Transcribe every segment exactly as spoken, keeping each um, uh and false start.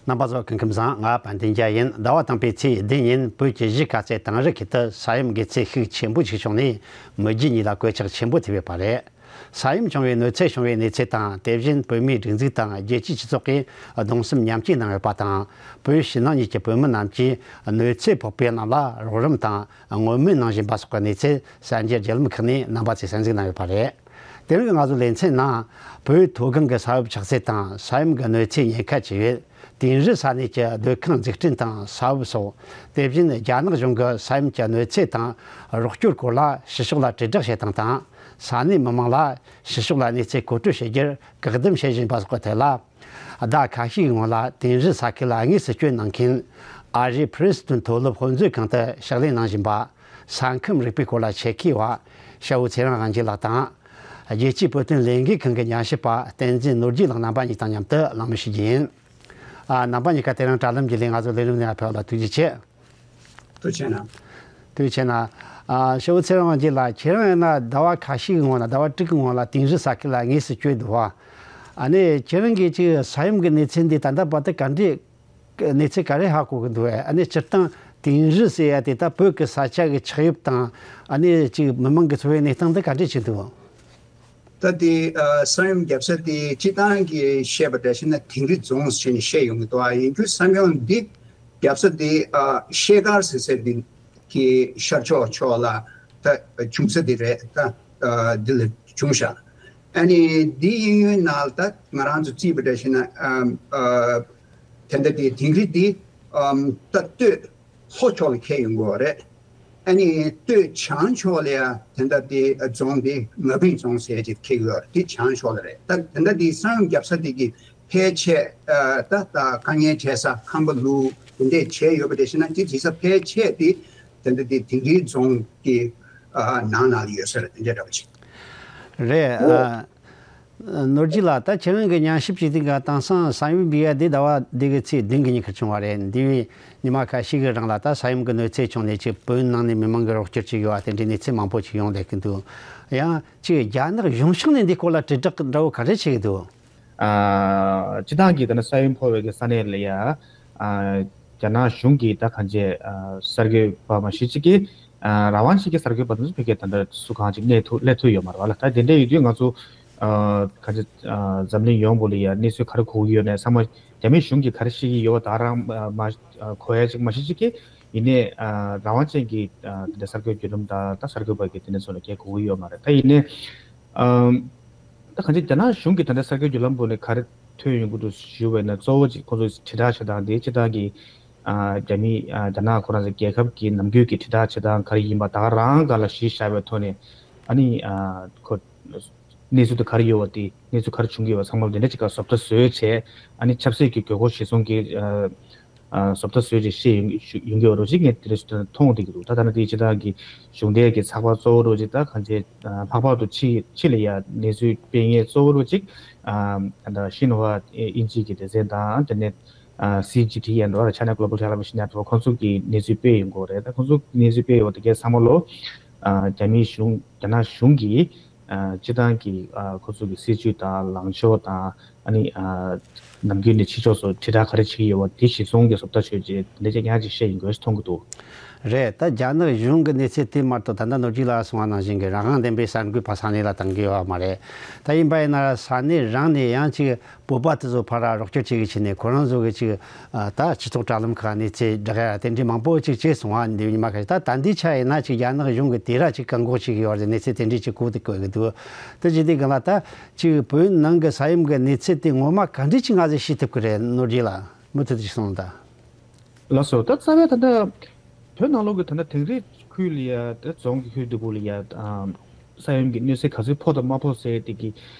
རྣམ་པ་ཚོ་སྐུ་ཁམས་བཟང་། ང་དཔལ་ལྡན་རྒྱལ་ཡིན། ཟླ་བ་དང་པོའི་ཚེས་བདུན་ཉིན་བོད་ཀྱི་གཞིས་ཀ་རྩེ་དིང་རི་ཁུལ་དུ་ས་ཡོམ་གྱི་ཚད་ཤུགས་ཆེན་པོ་ཞིག་བྱུང་ནས་མི་རྒྱུ་གཉིས་ལ་གོད་ཆག་ཆེན་པོ་ཐེབས་ཡོད་པ་རེད། ས་ཡོམ་བྱུང་བའི་གནོད་འཚེ་བྱུང་བའི་གནས་ཚུལ་དང་། དེ་བཞིན་བོད་མིའི་སྒྲིག་འཛུགས་དང་རྒྱལ་སྤྱིའི་སྤྱི་ཚོགས་ཀྱིས་གདུང་སེམས་མཉམ་སྐྱེད་གནང་ཡོད་པ་དང་། བོད་ཕྱི་ནང་གཉིས་ཀྱི་བོད་མི་རྣམས་ཀྱིས་གནོད་འཚེ་ཕོག་པའི་རྣམས་ལ་རོགས་རམ་དང་ངོ་མ་གནང་བཞིན་པ་སོགས་ཀྱི་གནས་ཚུལ་གསར་འགྱུར་བརྒྱུད་ལམ་ཁག་ནས་རྣམ་པ་ཚོས་གསན་གཟིགས་གནང་ཡོད་པ་རེད། དེ་རིང་གི་ང་ཚོའི་ལེ་ཚན་ནང་བོད་མཐོ་སྒང་གི་ས་བབ་ཆགས་ཚུལ་དང་། ས་ཡོམ་གྱི་གནོད་འཚེ་ཉེན་ཁ་ཆེ་བའི་དིང་རི་ས་གནས་ཀྱི་སྡོད་ཁང་འཛུགས་སྐྲུན་དང་ས་བབ་སོགས། དེ་བཞིན་རྒྱ་ནག་གཞུང་གིས་ས་ཡོམ་གྱི་གནོད་འཚེ་དང་རོགས་སྐྱོར་སྐོར་ལ་ཕྱི་ཕྱོགས་ལ་དྲིལ་བསྒྲགས་བྱེད་སྟངས་དང་། ས་གནས་མི་མང་ལ་ཕྱི་ཕྱོགས་ལ་གནས་ཚུལ་མཁོ་སྤྲོད་བྱེད་རྒྱུར་བཀག་སྡོམ་བྱེད་བཞིན་པ་སོགས་ཀྱི་ཐད་ལ། ཟླ་ཁ་ཤས་ཀྱི་སྔོན་ལ་དིང་རི་ས་ཁུལ་ལ་དངོས་སུ་བསྐྱོད་གནང་མཁན་ཨ་རིའི་ཕི་རི་སི་ཏོན་མཐོ་སློབ་དཔེ་མཛོད་ཁང་དུ་ཕྱག་ལས་གནང་བཞིན་པ། ས་ཁམས་རིག་པའི་སྐོར་ལ་ཆེད་མཁས་པ་ཤ་བོ་ཚེ་རིང་དབང་རྒྱལ་ལགས་དང་། རྒྱལ་སྤྱིའི་བོད་དོན་ལས་འགུལ་ཁང་གི་ཉམས་ཞིབ་པ་བསྟན་འཛིན་ནོར་རྒྱས་ལགས་རྣམ་པ་གཉིས་དང་མཉམ་དུ་གླེང་མོལ་ཞུ་རྒྱུ་ཡིན། ཨ། རྣམ་པ་གཉིས་ཀ་དེ་རིང་དྲ་ལམ་གྱི་ལས་ང་ཚོ་ལས་རིམ་ནང་ཕེབས་པ་ལ་ཐུགས་རྗེ་ཆེ། ཐུགས་རྗེ་ཆེ་གནང་། ཐུགས་རྗེ་ཆེ་གནང་། ཨ། ཤ་བོ་ཚེ་རིང་དབང་རྒྱལ་ལགས། ཁྱེད་རང་ཡིན་ན་ཟླ་བ་ཁ་ཤས་ཀྱི་སྔོན་ལ། ཟླ་བ་དྲུག་གི་སྔོན་ལ་དིང་རི་ས་ཁུལ་ལ་དངོས་སུ་བསྐྱོད་འདུག་པ། ཨ་ནི་ཁྱེད་རང་གིས་ཅིག་ས་ཡོམ་གྱི་གནས་ཚུལ་འདི་ད་ལྟ་བར་དུ་ག་འདྲས། གནས་ཚུལ་ག་རེ་ཧ་གོ་གི་འདུག་ཨེ། ཨ་ནི་སྤྱིར་བཏང་དིང་རི་ཟེར་ཡ་དེ་ད་བོད་ཀྱི་ས་ཆ་གི་ཆགས་དབྱིབས་དང་། ཨ་ནི་ཅིག་མི་མང་གི་འཚོ་བའི་གནས་སྟངས་འདི་ག་འདྲས་ཅིག་འདུག་ད་དེ་ཨ་ས་ཡོམ་བརྒྱབ་ས་དེ་སྤྱིར་བཏང་གི་བཤད་པ་འདྲ་བྱས་ན་དིང་རི་རྫོང་ཟེར་ནས་བཤད་ཡོང་གི་འདུག་ཨ། ཡིན་རྒྱུ་ས་ཡོམ་འདི་བརྒྱབ་ས་དེ་ཨ་ཤེལ་དཀར་ཟེར་ས་དེ་གི་ཤར་ཕྱོགས་ཕྱོགས་ལ་ད་བྱུང་ས་དེ་རེད། ད་ཨ་འདི་ལ་བྱུང་ཤག་ཨ་ནི་འདི་གཡས་གཡོན་ནང་ལ་ད་ང་རང་ཚོ་རྩིས་པ་འདྲ་བྱས་ན་ཨ་ཨ་དེ་འདྲ་དེ་དིང་རི་འདི་ཨམ་ད་སྟོད་ལྷོ་ཕྱོགས་ལ་འཁེལ་ཡོང་གི་ཡོད་རེད། ཨ་ནི་སྟོད་བྱང་ཕྱོགས་ལ་ཡ་དེ་འདྲ་དེ་རྫོང་དེ་མ་བུན་རྫོང་ཟེར་ཅིག་འཁེལ་གི་ཡོད་རེད། དེ་བྱང་ཕྱོགས་ལ་རེད། ད་དེ་འདྲ་དེ་ས་ཡོམ་བརྒྱབ་ས་དེ་གི་ཕལ་ཆེར་ཨ་ད་ད་དཀའ་ངལ་འཕྲད་ས་ཁམས་པ་ལུག་དེ་འདྲས་བྱས་ཡོད་པ་དེ་བྱས་ན་དེ་དེ་ས་ཕལ་ཆེར་དེ་དེ་འདྲ་དེ་དིང་རི་རྫོང་གི་ཨ་ནང་ན་ལ་ཡོད་ས་རེད། དེ་འདྲས་འདྲ་པོ་ཅིག་རེད། ཨོ། ཨ། ནོར་རྒྱས་ལགས། ད་ཁྱེད་རང་གི་ཉམས་ཞིབ་བྱེད་དུས་ག་དེང་སང་ས་ཡོམ་འདི་ཡ་འདི་ཟླ་བ་འདི་གི་ཚེས་བདུན་གི་ཉིན་ཁར་བྱུང་བ་རེད། འདས་པའི་ཉི་མ་ཁ་ཤས་ཀྱི་རིང་ལ་ད་ས་ཡོམ་གྱི་གནོད་འཚེ་བྱུང་ནས་ཅིག་བོད་ནང་ནས་མི་མང་གིས་རོགས་སྐྱོར་བྱེད་དགོས་པ་དེ་འདྲའི་གནས་ཚུལ་མང་པོ་ཅིག་ཡོང་བསྡད་ཀྱི་འདུག་ཡང་ཅིག་རྒྱ་ནག་གཞུང་ཕྱོགས་ནས་འདིའི་སྐོར་ལ་དྲིལ་བསྒྲགས་འདྲ་བོ་ག་རེ་བྱེད་ཀྱི་འདུག་ཨ། སྤྱིར་བཏང་གི་ད་ནི་ས་ཡོམ་ཕོག་པའི་གི་ས་གནས་ལ་ཡ། ཨ། རྒྱ་ནག་གཞུང་གིས་ད་གང་བྱས། ཨ། གསར་འགོད་པ་མ་གཞི་གཅིག་གིས། ཨ། རང་དབང་ཅན་གྱི་གསར་འགོད་པ་དེ་ཚོ་ཕ་གིར་ད་ལྟ་སུ་གང་ཅིག་གནས་ཐུབ་སླེབས་ཐུབ་ཡོད་མ་རེད་པ་ལ། ད་དེ་འདྲ་ཡོད་དུས་ང་ཚོ། ཨ། གང་ཅིག་ཨ། འཛམ་གླིང་ཡོངས་པོ་ལ་ཡ་གནས་ཚུལ་ག་རེ་གོ་གི་ཡོད་ནའི་ཚང་མ་རྒྱ་མིའི་གཞུང་གིས་ག་རེ་བཤད་ཀྱི་ཡོད་པ་ད་རང་མ་མ་གོ་ཡ་ཅིག་མ་གཞི་གཅིག་གིས་ཡིན་ནའི། ཨ། རང་དབང་ཅན་གྱི། ཨ། དེ་འདྲ་གསར་འགོད་བརྒྱུད་ལམ་དང་ད་གསར་འགོད་པ་གི་དེ་འདྲ་ཚོ་ལ་སྐད་གོ་གི་ཡོད་མ་རེད། ད་ཡིན་ནའི། ཨ། ད་གང་ཅིག་རྒྱ་ནག་གཞུང་གིས་ད་ལྟ་གསར་འགོད་བརྒྱུད་ལམ་པོ་ནས་ག་རེ་ཐོན་ཡོང་གི་འདུག་ཞུ་བས་ན། གཙོ་བོ་གཅིག་ཁོང་ཚོས་དྲིལ་བསྒྲགས་བྱེད་སྟངས་དེ་སྤྱིར་བཏང་གི། ཨ། རྒྱ་མི། ཨ། རྒྱ་ནག་ཁོ་རང་ཚོའི་རྒྱལ་ཁབ་ཀྱི་ནམ་རྒྱུན་གྱི་དྲིལ་བསྒྲགས་བྱེད་སྟངས་ག་རེ་ཡིན་པ་ད་ག་རང་སྒང་ལ་གཞི་བཞག་པའི་ཐོག་ནས། ཨ་ནི། ཨ། ཁོ་གནས་ཚུལ་དེ་ག་རེ་ཡོད་པ་དེ། གནས་ཚུལ་ག་རེ་བྱུང་གི་ཡོད་པ་ཚང་མ་དེ་འདྲ་ཅིག་ག་བཟོ་ལྟ་བཟོས་བྱས། ཨ་ནི་ཆབ་སྲིད་ཀྱི་དགོས་མཁོ་གཞིར་བཟུང་གིས། ཨ། ཨ། བཟོ་ལྟ་བཟོས་རྗེས་བཤད་ཡོང་ཡོང་གི་ཡོད་རོགས་ཅིག་ངས་དེ་རིང་ཞུ་མཐོང་བསྡད་ཀྱི་འདུག་ད་ད་ནི་དེ་སྤྱིར་བཏང་གི་གཞུང་འབྲེལ་གྱི་ཚགས་པར་གཙོ་བོ་རོགས་ཅིག་ད་གང་ཅིག་ཨ། ལྷག་པར་དུ་ཕྱི་ཕྱི་ལ་ཡ་གནས་ཚུལ་སྤེལ་མཁན་གཙོ་བོ་རོགས་ཅིག་ཨ། ད་ཤིན་ཧྭ་དབྱིན་ཇིའི་གི་སྡེ་ཚན་དང་། དེ་ནས། ཨ། སི་ཇི་ཐི་ཨེན་འདྲ་བ། China Global Television Network ཁོང་ཚོ་གི་གནས་ཚུལ་སྤེལ་ཡོང་གི་ཡོད་རེད། ད་ཁོང་ཚོ་གི་གནས་ཚུལ་སྤེལ་ཡོད་པ་དེ་གའི་ཚང་མ་ལོ། ཨ། རྒྱ་མིའི་གཞུང་རྒྱ་ནག་གཞུང་གིས། ཨ། སྤྱིར་བཏང་གི། ཨ། ཁོ་ཚོ་གི་སྲིད་ཇུས་དང་ལངས་ཕྱོགས་དང་། ཨ་ནི། ཨ། ནམ་རྒྱུན་ནས་ཕྱི་ཕྱོགས་སུ་དྲིལ་བསྒྲགས་ག་རེ་བྱེད་ཀྱི་ཡོད་པ་དེ་གཞིར་བཟུང་གི་བཟོ་ལྟ་བྱས་རྗེས་འདི་འདྲ་ཅིག་ཡང་ཅིག་བཤད་ཡོང་གི་ཡོད་ཅེས་མཐོང་གི་འདུག་རེད། ད་རྒྱ་ནག་གཞུང་གི་གནས་ཚུལ་དེ་མ་གཏོགས། ད་ལྟ་ནོར་རྒྱས་ལགས་གསུངས་པ་ནང་བཞིན་གྱི་རང་དབང་ལྡན་པའི་གསར་འགོད་པ་ས་གནས་ལ་བཏང་གི་ཡོད་པ་མ་རེད། ད་ཡིན་པ་ཡིན་ན་ས་གནས་རང་ནས་ཡང་ཅིག་བོད་པ་དེ་ཚོ་ཕར་རོགས་སྐྱོར་བྱེད་ཀྱི་བྱས་ནས། ཁོ་རང་ཚོ་གི་ཅིག་ཨ། ད་སྤྱི་ཚོགས་དྲ་ལམ་ཁག་གནས་ཚུལ་བསྒྲགས་ཡ་དེ་འདྲའི་མང་པོ་ཅིག་བྱས་སོང་བ། འདི་ཉི་མ་ཁ་ཤས། ད་ད་ལྟའི་ཆ་ཡིན་ན་ཅིག་རྒྱ་ནག་གཞུང་གིས་དེ་ར་ཅིག་བཀག་འགོག་བྱེད་ཀྱི་ཡོད་རེད། གནས་ཚུལ་དེ་འདྲའི་ཅིག་གོ་དེ་གོ་གི་འདུག་དེ་བྱེད་དུས་སྒང་ལ་ད་ཅིག་བོད་ནང་གི་ས་ཡོམ་གྱི་གནས་ཚུལ་དེ་ངོ་མ་ག་འདྲ་ཅིག་ང་ཚོས་ཤེས་ཐུབ་ཀྱི་རེད། ནོར་རྒྱས་ལགས། མུ་མཐུད་དུ་ཅིག་གསུངས་དང་། ལགས་སོ། ད་རྩ་བའི་ད་ལྟ་བོད་ནང་ལོགས་ཀྱི་ད་ལྟ་དིང་རི་ཁུལ་ལ་ཡ། ད་རྫོང་གི་ཁུལ་འདི་གུ་ལ་ཡ། ཨ། ས་ཡོམ་གྱི་གནོད་འཚེ་ག་ཚོད་ཕོག་དང་མ་ཕོག་ཟེར་དེ་གི།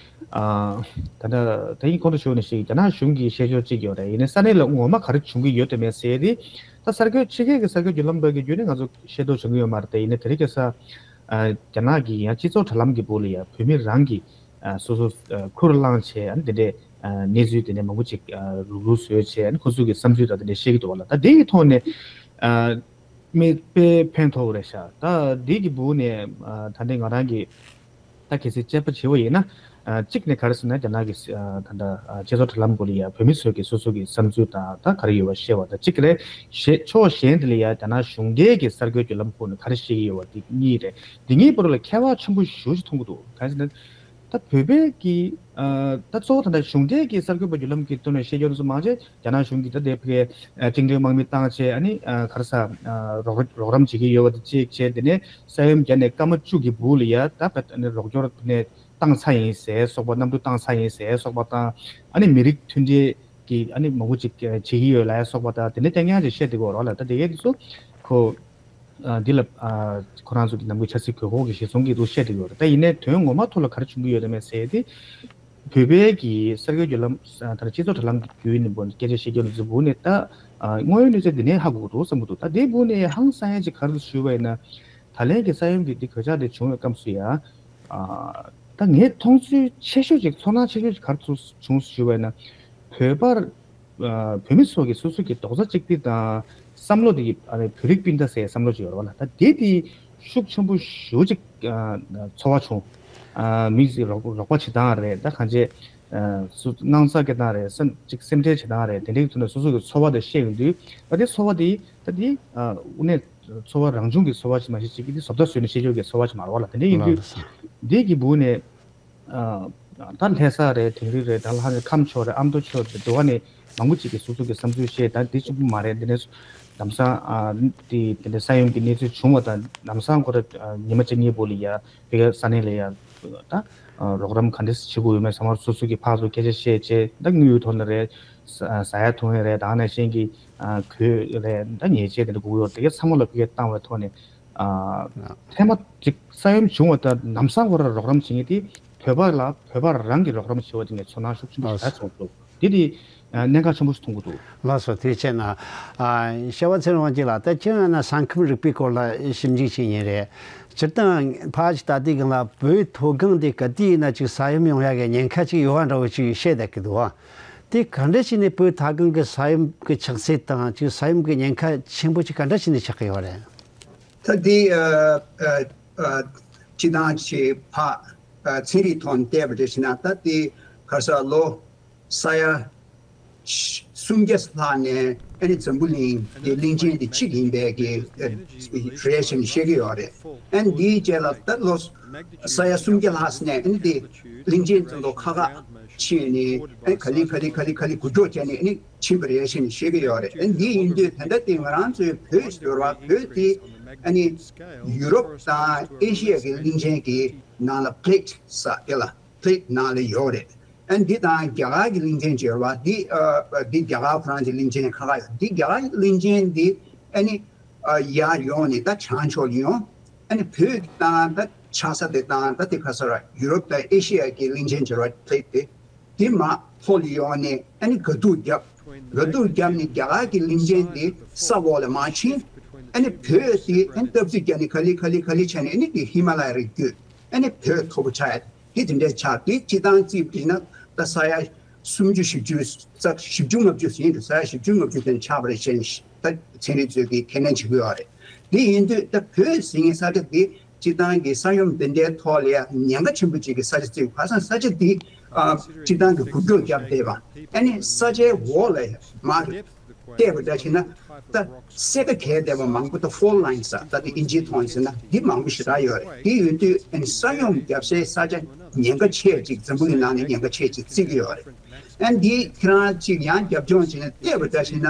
ཨ། ད་ལྟ་ད་ཡིན་གོང་དུ་ཞུས་ནང་བཞིན་རྒྱ་ནག་གཞུང་གིས་བཤད་ཕྱོགས་གཅིག་ཡོད་རེད། ཡིན་ནའི་ས་གནས་ལ་ངོ་མ་ག་རེ་བྱུང་གི་ཡོད་དམ་མེད་ཟེར་དེ། ད་གསར་འགོད་ཕྱི་རྒྱལ་གྱི་གསར་འགོད་བརྒྱུད་ལམ་པ་གི་བརྒྱུད་ནས་ང་ཚོ་ཤེས་རྟོགས་བྱུང་གི་ཡོད་མ་རེད། དེ་ཡིན་ནའི་དེ་རིང་ཁ་སང་། ཨ། རྒྱ་ནག་གི་ཡང་སྤྱི་ཚོགས་དྲ་ལམ་གྱི་སྦུག་ལ་ཡ་བོད་མི་རང་གིས། ཨ། སོ་སོ། ཨ། ཁུར་བླངས་བྱས། ཨ་ནི་དེ་འདྲའི། ཨ། གནས་ཚུལ་དེ་འདྲ་མང་པོ་ཅིག་ཨ། རུག་རུག་བཟོས་བྱས། ཨ་ནི་ཁོ་ཚོ་གི་བསམ་ཚུལ་དང་དེ་འདྲ་བཤད་ཀྱི་འདུག་པ་ལ། ད་དེ་ཡི་ཐོག་ནས། ཨ། མི་དཔེ་ཕན་ཐོགས་རེད་ཤག་ད་དེ་གི་སྦུག་ནས། ཨ། ད་ལྟའི་ང་རང་གི་ ད་གལ་སྲིད་དཔྱད་པ་བྱེད་པ་ཡིན་ན། ཨ་གཅིག་ནས་ག་རེ་ཟེར་ན། རྒྱ་ནག་གི་ཨ་ད་ལྟ་ཨ་བྱེད་ཕྱོགས་དྲ་ལམ་སྐོར་ལ་ཡ་བོད་མི་ཚོས་ཀྱི་སོ་སོ་གི་བསམ་ཚུལ་དང་ད་ག་རེ་ཡོད་པ་བཤད་པ་དང་གཅིག་རེད། གཞན་ཕྱོགས་གཞན་དེ་ལ་ཡ་རྒྱ་ནག་གཞུང་འབྲེལ་གྱི་གསར་འགོད་བརྒྱུད་ལམ་ཁག་ནས་ག་རེ་བཤད་ཀྱི་ཡོད་པ་དེ་གཉིས་རེད། དེ་གཉིས་བར་ལ་ཁྱད་པར་ཆེན་པོ་ཞེ་པོ་ཅིག་མཐོང་གི་འདུག་གང་ཟེར་ན། ད་བོད་པའི་གི་ཨ་ད་གཙོ་བོ་ད་ལྟ་གཞུང་འབྲེལ་གྱི་གསར་འགོད་པ་བརྒྱུད་ལམ་གྱི་ཐོག་ནས་བཤད་རྒྱུ་ཚོ་མང་ཆེ་རྒྱ་ནག་གཞུང་གིས་ད་ལྟའི་ཕ་གིའི་ཨ་བཅིངས་འགྲོལ་དམག་མི་བཏང་བྱས། ཨ་ནི་ཨ་ག་རེ་ཟ། ཨ་རོགས་རོགས་རམ་བྱེད་ཀྱི་ཡོད་པ་དེ་གཅིག་བྱས། དེ་ནས་ས་ཡོམ་བརྒྱབ་ནས་སྐར་མ་བཅུ་གི་སྦུག་ལ་ཡ་ད་ཕ་ཨ་ནི་རོགས་སྐྱོར་ནས་བཏང་ཚར་ཡིན་ཟེར་སོགས་པ། གནམ་གྲུ་བཏང་ཚར་ཡིན་ཟེར་སོགས་པ་དང་། ཨ་ནི་མི་རིགས་མཐུན་སྒྲིལ་གྱི་ཨ་ནི་མང་པོ་ཅིག་བྱེད་ཀྱི་ཡོད་ལབ་སོགས་པ་དང་། དེ་འདྲ་རྐྱང་རྐྱང་ཅིག་བཤད་བསྡད་ཀྱི་ཡོད་རེད་བ་ལ། ད་དེ་གའི་དེ་ཚོ་ཁོ། ཨ་འདི་ལ་ཨ་ཁོ་རང་ཚོ་གི་ནམ་རྒྱུན་ཆབ་སྲིད་དགོས་མཁོ་གི་གཞི་བཟུང་གིས་འདུག་བཤད་བསྡད་ཡོད་རེད། ད་ཡིན་ནའི་དོན་ངོ་མ་ཐོག་ལ་ག་རེ་བྱུང་གི་ཡོད་དམ་མེད་ཟེར་ཏེ། བོད་པའི་གི་གསར་འགོད་བརྒྱུད་ལམ། ཨ་ད་སྤྱི་ཚོགས་དྲ་ལམ་གྱི་བརྒྱུད་ནས་འབོ་སྐད་ཆ་བཤད་རྒྱུ་ལ་ཚུར་འབུག་ནས་ད། ཨ་དངོས་ཡོད་གནས་ཚུལ་འདི་ནས་ཧ་གོ་གི་འདུག་བསམ་གི་འདུག་ད་དེའི་འབུག་ནས་ཧང་སང་ཡ་ཅིག་ག་རེ་ཞུས་པ་ཡིན་ན། ད་ལན་གྱི་ས་ཡོམ་གྱི་འདི་གོད་ཆག་དེ་བྱུང་བའི་སྐབས་སུ་ཡ། ཨ་ད་ངས་མཐོང་ཚུལ་ཆེ་ཤོས་ཅིག་ཚོར་སྣང་ཆེ་ཤོས་ཅིག་ག་རེ་ཚོར་བྱུང་ཞུས་པ་ཡིན་ན། བོད་པར། ཨ་བོད་མི་ཚོ་གི་སོ་སོ་གི་རྡོག་རྩ་གཅིག་སྒྲིལ་དང་བསམ་བློ་དེ་གི་ཨ་ནི་བོད་རིགས་སྤུན་ཟླ་ཟེར་བསམ་བློ་ཅིག་ཡོད་རེད་བ་ལ། ད་དེ་དེ་ཤུགས་ཆེན་པོ་ཞེ་པོ་ཅིག་ཨ་ཚོར་བ་བྱུང་། ཨ་མི་ཚོས་རོགས་རོགས་པ་བྱེད་སྟངས་རེད། ད་གང་ཅི། ཨ་སུ་དངངས་འཚབ་སྐྱེ་སྟངས་རེད། སེམས་ཅིག་སེམས་ཁྲལ་བྱེད་སྟངས་རེད། དེ་འདྲའི་ཐོག་ནས་སོ་སོ་གི་ཚོར་བ་དེ་བཤད་ཡོང་དུས། ད་དེ་ཚོར་བ་དེ་ད་དེ་ཨ་དངོས་གནས་ཚོར་བ་རང་བྱུང་གི་ཚོར་བ་ཞིག་མ་གཞི་ཅིག་གི་དེ་བཟོ་ལྟ་བཟོས་ནས་བཤད་ཆོག་གི་ཚོར་བ་ཞིག་མ་རེད་བ་ལ། དེ་འདྲ་ཡིན་དུས། དེ་གི་འབུག་ནས། ཨ་ད་ལྷ་ས་རེད། དིང་རི་རེད། ད་ལྷ་ས་ཁམས་ཕྱོགས་རེད། ཨ་མདོ་ཕྱོགས་རེད། འདི་བ་ནས་མང་པོ་ཅིག་གིས་སོ་སོ་གི་བསམ་ཚུལ་བཤད། ད་འདི་གཅིག་པུ་མ་རེད། འདི་ནས་ལམ་སང་ཨ་དེ་དེ་འདྲ་ས་ཡོམ་གྱི་གནས་ཚུལ་བྱུང་བ་དང་ལམ་སང་ཁོ་ར་ཨ་ཉི་མ་གཅིག་གཉིས་པོ་ལ་ཡ་ཕ་གི་ས་གནས་ལ་ཡ་ད་ཨ་རོགས་རམ་ག་འདྲས་བྱེད་དགོས་ཡོད་མེད་ཚང་མ་སོ་སོ་གི་ཕར་ཚུར་སྐད་ཆ་བཤད་བྱས། ད་དངུལ་ཡོད་ཐོག་ནས་རེད། ཟ་ཟ་ཡ་འཐུང་ཡ་རེད། ད་ནང་བཞིན་གྱི་ཨ་གོས་རེད། ད་ཉལ་ཆས་དེ་འདྲ་དགོས་ཡོད། དེ་ག་ཚང་མ་ལ་ཕ་གིར་བཏང་བའི་ཐོག་ནས། ཨ་ཐེངས་མ་གཅིག་ས་ཡོམ་བྱུང་བ་དང་ལམ་སང་ཁོ་ར་རོགས་རམ་བྱེད་མཁན་དེ་བོད་པ་ལ་བོད་པ་རང་གིས་རོགས་རམ་བྱེད་པ་དེ་ངས་ཚོར་སྣང་ཤུགས་ཆེན་པོ་ཞིག་ད་ཚོར་འདུག་དེ་དེ་ཨ་གནད་འགག་ཆེན་པོ་ཞིག་མཐོང་གི་འདུག་ལགས་སོ། དེ་བྱས་ན། ཨ་ཤེས་པ་ཚེ་རིང་དབང་སྐྱིད་ལགས། ད་ཁྱེད་ཡང་ན་ས་ཁམས་རིག་པའི་སྐོར་ལ་ཞིབ་འཇུག་བྱེད་མཁན་རེད། སྤྱིར་བཏང་ཕར་ཅིག་ལྟ་དུས་སྒང་ལ་བོད་མཐོ་སྒང་དེ་ག་དུས་ཡིན་ན་ཅིག་ས་ཡོམ་ཡོང་ཡག་གི་ཉེན་ཁ་ཅིག་ཡོད་པ་འདྲ་བོ་ཅིག་བཤད་བསྡད་ཀྱི་འདུག་དེ་ག་འདྲ་བྱས་ནས་བོད་མཐོ་སྒང་གི་ས་ཡོམ་གྱི་ཆགས་ཚད་དང་ཅིག་ས་ཡོམ་གྱི་ཉེན་ཁ་ཆེན་པོ་ཅིག་ག་འདྲ་བྱས་ནས་ཆགས་ཀྱི་ཡོད་རེད། ད་དེ་ཨ་ཨ་ཨ་སྤྱི་བཏང་ཅིག་ཕར་ཨ་ཚན་རིག་ཐོག་ནས་བལྟས་པ་རེད་ཟེར་ན། ད་དེ་ག་ས་ལོ་ས་ཡ་སུམ་བརྒྱ་ལྷག་ནས་ཨ་ནི་འཛམ་བུ་གླིང་གི་གླིང་ཆེན་དེ་གཅིག་ཡིན་པའི་གི་ཨ་རེད་ཟེར་ནས་བཤད་ཀྱི་ཡོད་རེད། ཨ་ནི་དེའི་རྗེས་ལ་ད་ལོ་ས་ཡ་སུམ་བརྒྱ་ལྷག་ནས་ཨ་ནི་དེ་གླིང་ཆེན་དེ་ཚོ་ཁག་ཁག་ཕྱིན་ནས་ཨ་ནི་ག་ལེ་ག་ལེ་ག་ལེ་ག་ལེ་འགུལ་སྐྱོད་བྱས་ནས་ཨ་ནི་ཕྱིན་པ་རེད་ཟེར་ནས་བཤད་ཀྱི་ཡོད་རེད། ཨ་ནི་འདི་ཡིན་དུས་ད་ལྟ་དེ་ང་རང་ཚོའི་བོད་ཟེར་བ་བོད་དེ་ཨ་ནི་ཡུ་རོབ་དང་ཨེ་ཤི་ཡ་གི་གླིང་ཆེན་གྱི་ནང་ལ་པི་ལེ་ཊི་ཟེར་དེ་ལ་པི་ལེ་ཊི་ནང་ལ་ཡོད་རེད། ཨ་ནི་འདི་དང་རྒྱ་གར་གྱི་གླིང་ཆེན་ཟེར་བ་འདི་ཨ་འདི་རྒྱ་གར་ཁོ་རང་གི་གླིང་ཆེན་ཁག་ཁག་ཡོད། འདི་རྒྱ་གར་གྱི་གླིང་ཆེན་འདི་ཨ་ནི་ཨ་ཡར་ཡོང་ནས་ད་བྱང་ཕྱོགས་ལ་ཡོང་། ཨ་ནི་བོད་ཀྱི་དང་ད་ཆགས་ས་དེ་དང་ད་དེ་ག་ས་ར་ཡུ་རོབ་དང་ཨེ་ཤི་ཡ་གི་གླིང་ཆེན་ཟེར་བ་པི་ལེ་ཊི་དེ། དེ་མར་ལྷོ་ལ་ཡོང་ནས་ཨ་ནི་དགའ་སྡུག་བརྒྱབ། དགའ་སྡུག་བརྒྱབ་ནས་རྒྱ་གར་གྱི་གླིང་ཆེན་དེ་ས་འོག་ལ་མར་ཕྱིན། ཨ་ནི་བོད་དེ་ཨ་ནི་སྟབས་རྩིས་བརྒྱབ་ནས་ག་ལེ་ག་ལེ་ག་ལེ་བྱས་ནས་ཨ་ནི་དེ་ཧི་མ་ལ་ཡ་རུ་བརྒྱུད། ཨ་ནི་བོད་མཐོ་པོ་ཆགས་ཡ་དེ་དེ་འདྲའི་ཆགས། དེ་སྤྱི་བཏང་རྩིས་བྱས་ན་ད་ས་ཡ་སུམ་ཅུ་བཞི་བཅུ་ས་བཞི་བཅུ་ལྔ་བཅུ་ཟིན་འདུག་ས་ཡ་བཞི་བཅུ་ལྔ་བཅུ་དེ་ཆགས་པ་རེད་ཅེས་ད་ཚན་རིག་ཚོས་ཀྱིས་ཁས་ལེན་བྱེད་ཀྱི་ཡོད་རེད། དེ་ཡིན་དུས་ད་བོད་ཟེར་མཁན་ས་ཆ་དེ་སྤྱི་བཏང་གི་ས་ཡོམ་དེ་འདྲའི་ཐོག་ལ་ཡང་ཉེན་ཁ་ཆེན་པོ་ཅིག་གི་ས་ཆ་བརྩིས། ཁ་སང་ས་ཆ་དེ་ཨ་སྤྱི་བཏང་གི་འགུལ་སྐྱོད་བརྒྱབ་བསྡད་པ། ཨ་ནི་ས་ཆའི་འོག་ལ་མར་བལྟས་པ་འདྲ་བྱས་ན་ད་སེར་ཀ་གས་བསྡད་པ་མང་པོ། ད་ཕོལ་ལ་ཡིན་ས་ད་དེ་ཨིན་ཇིའི་ཐོག་ཡིན་ཟེར་ན་འདི་མང་པོ་ཞེ་དྲག་ཡོད་རེད། དེ་ཡོད་དུས་ཨ་ནི་ས་ཡོམ་བརྒྱབ་སའི་ས་ཆ་ཉེན་ཁ་ཆེ་ཅིག་འཛམ་བུ་གླིང་ནང་ནས་ཉེན་ཁ་ཆེ་ཅིག་བརྩི་གི་ཡོད་རེད། ཨ་འདི་ཁྱེད་རང་ཅིག་ཡང་རྒྱབ་ལྗོངས་བྱས་ནས་བལྟས་པ་འདྲ་བྱས་ན།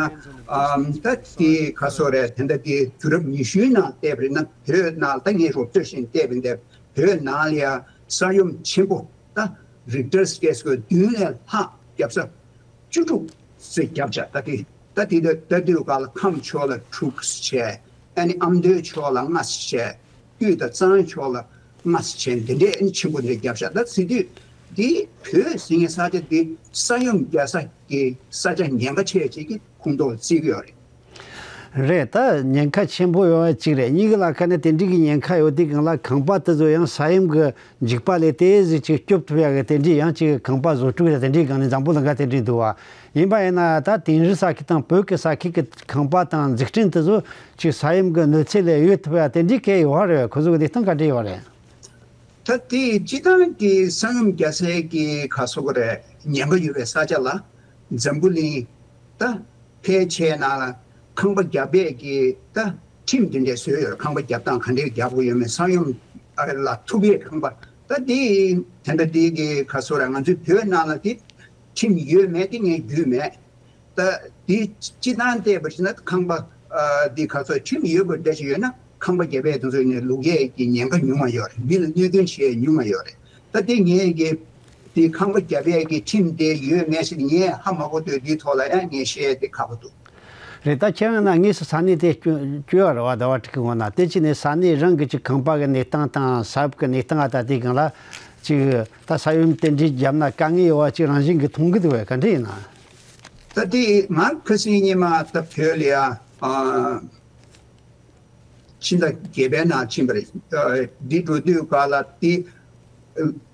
ཨམ་ད་དེ་ག་སོ་རེད། དེ་འདྲ་དེ་དུས་རབས་ཉི་ཤུའི་ནང་བལྟས་པ་རེད་ན་བོད་ནང་ད་ངས་རོབ་ཚོད་བཞིན་བལྟས་པ་ཡིན་ཏེ། བོད་ནང་ལ་ཡ་ས་ཡོམ་ཆེན་པོ་ད་རིག་ཊར་སི་ཀེལ་སྐོར་བདུན་ལས་ལྷག་བརྒྱབ་ས་བཅུ་དྲུག་ཙམ་བརྒྱབ་བྱས། ད་དེ་ད་དེ་ད་དེ་ག་ལ་ཁམས་ཕྱོགས་ལ་དྲུག་བྱས། ཨ་ནི་ཨ་མདོའི་ཕྱོགས་ལ་ལྔ་བྱས། དབུས་དང་གཙང་ཕྱོགས་ལ་ལྔ་བྱས། འདི་འདྲའི་ཨ་ནི་ཆེན་པོ་འདི་བརྒྱབ་ཤག་ད་ཟེར་དུས་འདི་བོད་ཟེར་མཁན་ས་ཆ་འདི་ས་ཡོམ་རྒྱག་ས་ཀྱི་ས་ཆ་ཉེན་ཁ་ཆེ་ཅིག་གི་ཁོངས་གཏོགས་བརྩི་གི་ཡོད་རེད། རེད། ད་ཉེན་ཁ་ཆེན་པོ་ཡོད་པ་གཅིག་རེད། གཉིས་ཀ་ལ་ཁ་ནས་དེ་འདྲའི་གི་ཉེན་ཁ་ཡོད་དུས་སྒང་ལ་ཁང་པ་དེ་ཚོ་ཡང་ས་ཡོམ་གི་འཇིགས་པ་ལས་དེ་ཟིག་ཅིག་སྐྱོབ་ཐུབ་ཡག་གི་དེ་འདྲའི་ཡང་ཅིག་ཁང་པ་བཟོ་སྤྲོད་ཡ་དེ་འདྲའི་སྒང་ནས་འཛམ་བུ་གླིང་ག་དེ་འདྲའི་འདུག་བ། ཡིན་པ་ཡིན་ན་ད་དིང་རི་ས་ཁུལ་དང་བོད་ཀྱི་ས་ཁུལ་གྱི་ཁང་པ་དང་འཛུགས་སྐྲུན་དེ་ཚོ་ཅིག་ས་ཡོམ་གྱི་གནོད་འཚེ་ལས་གཡོལ་ཐུབ་ཡ་དེ་འདྲའི་གལ་ཡོད་རེད། ཁོ་ཚོ་གི་བདེ་ཐང་ག་འདྲ་ཡོད་རེད། ད་དེ་སྤྱི་བཏང་གི་ས་ཡོམ་རྒྱག་སའི་གི་ག་སོགས་རེད། ཉེན་ཁ་ཡོད་པའི་ས་ཆ་ལ་འཛམ་བུ་གླིང་ད་ཕལ་ཆེར་ནང་ལ་ཁང་པ་རྒྱབ་པའི་གི་ད་ཁྲིམས་དེ་འདྲས་བཟོས་ཡོད་རེད། ཁང་པ་རྒྱབ་སྟངས་ག་འདྲས་རྒྱག་དགོས་ཡོད་མེད། ས་ཡོམ་ལ་ཐུག་པའི་ཁང་པ་ད་དེ་དེ་འདྲ་དེ་གི་ག་སོགས་རེད། ང་ཚོའི་བོད་ནང་ལ་དེ་ཁྲིམས་ཡོད་མེད་དེ་ངས་རྒྱུས་མེད། ད་དེ་སྤྱི་བཏང་བལྟས་པ་ཞིག་ན་ཁང་པ་ཨ་དེ་ག་ཚོད་ཁྲིམས་ཡོད་པ་འདྲ་ཞིག་ཡོད་ན་ཁང་པ་རྒྱབ་པའི་དེ་ཚོ་ནས་ལུག་ཡས་ཀྱི་ཉེན་ཁ་ཉུང་བ་ཡོད་རེད། མི་ལ་གནོད་སྐྱོན་བྱེད་ཡས་ཉུང་བ་ཡོད་རེད། ད་དེ་ངས་ཀྱི་དེ་ཁང་པ་རྒྱབ་ཡས་ཀྱི་ཁྲིམས་དེ་ཡོད་མེད་ཞིག་ངས་ཧ་མ་གོ་དུས་དེའི་ཐོག་ལ་ཡང་ངས་བཤད་ཡས་དེ་ཁག་པོ་འདུག་རེད། ད་ཁྱེད་རང་ན་དངོས་སུ་ས་གནས་དེ་བསྐྱོད་བསྐྱོད་ཡ་རེད་བ། ཟླ་བ་དྲུག་གི་སྔོན་ན་དེ་ཅི་ནས་ས་གནས་རང་གི་ཅིག་ཁང་པ་གི་གནས་སྟངས་དང་ས་བབ་ཀྱི་གནས་སྟངས་ཨ་ད་དེ་སྒང་ལ་ཅིག་ད་ས་ཡོམ་དེ་འདྲའི་བརྒྱབ་ན་དཀའ་ངལ་ཡོད་བ་ཅིག་རང་བཞིན་གྱི་མཐོང་གི་འདུག་བས། ག་འདྲ་ཡིན་ན། ད་དེ་ང་ཁ་སང་ཉི་མ་ད་བོད་ལ་ཡ་ཨ་ཕྱི་ཟླ་བརྒྱད་པའི་ནང་ཕྱིན་པ་རེད། ཨ་འདི་འགྲོ་དུས་ག་ལ་དེ་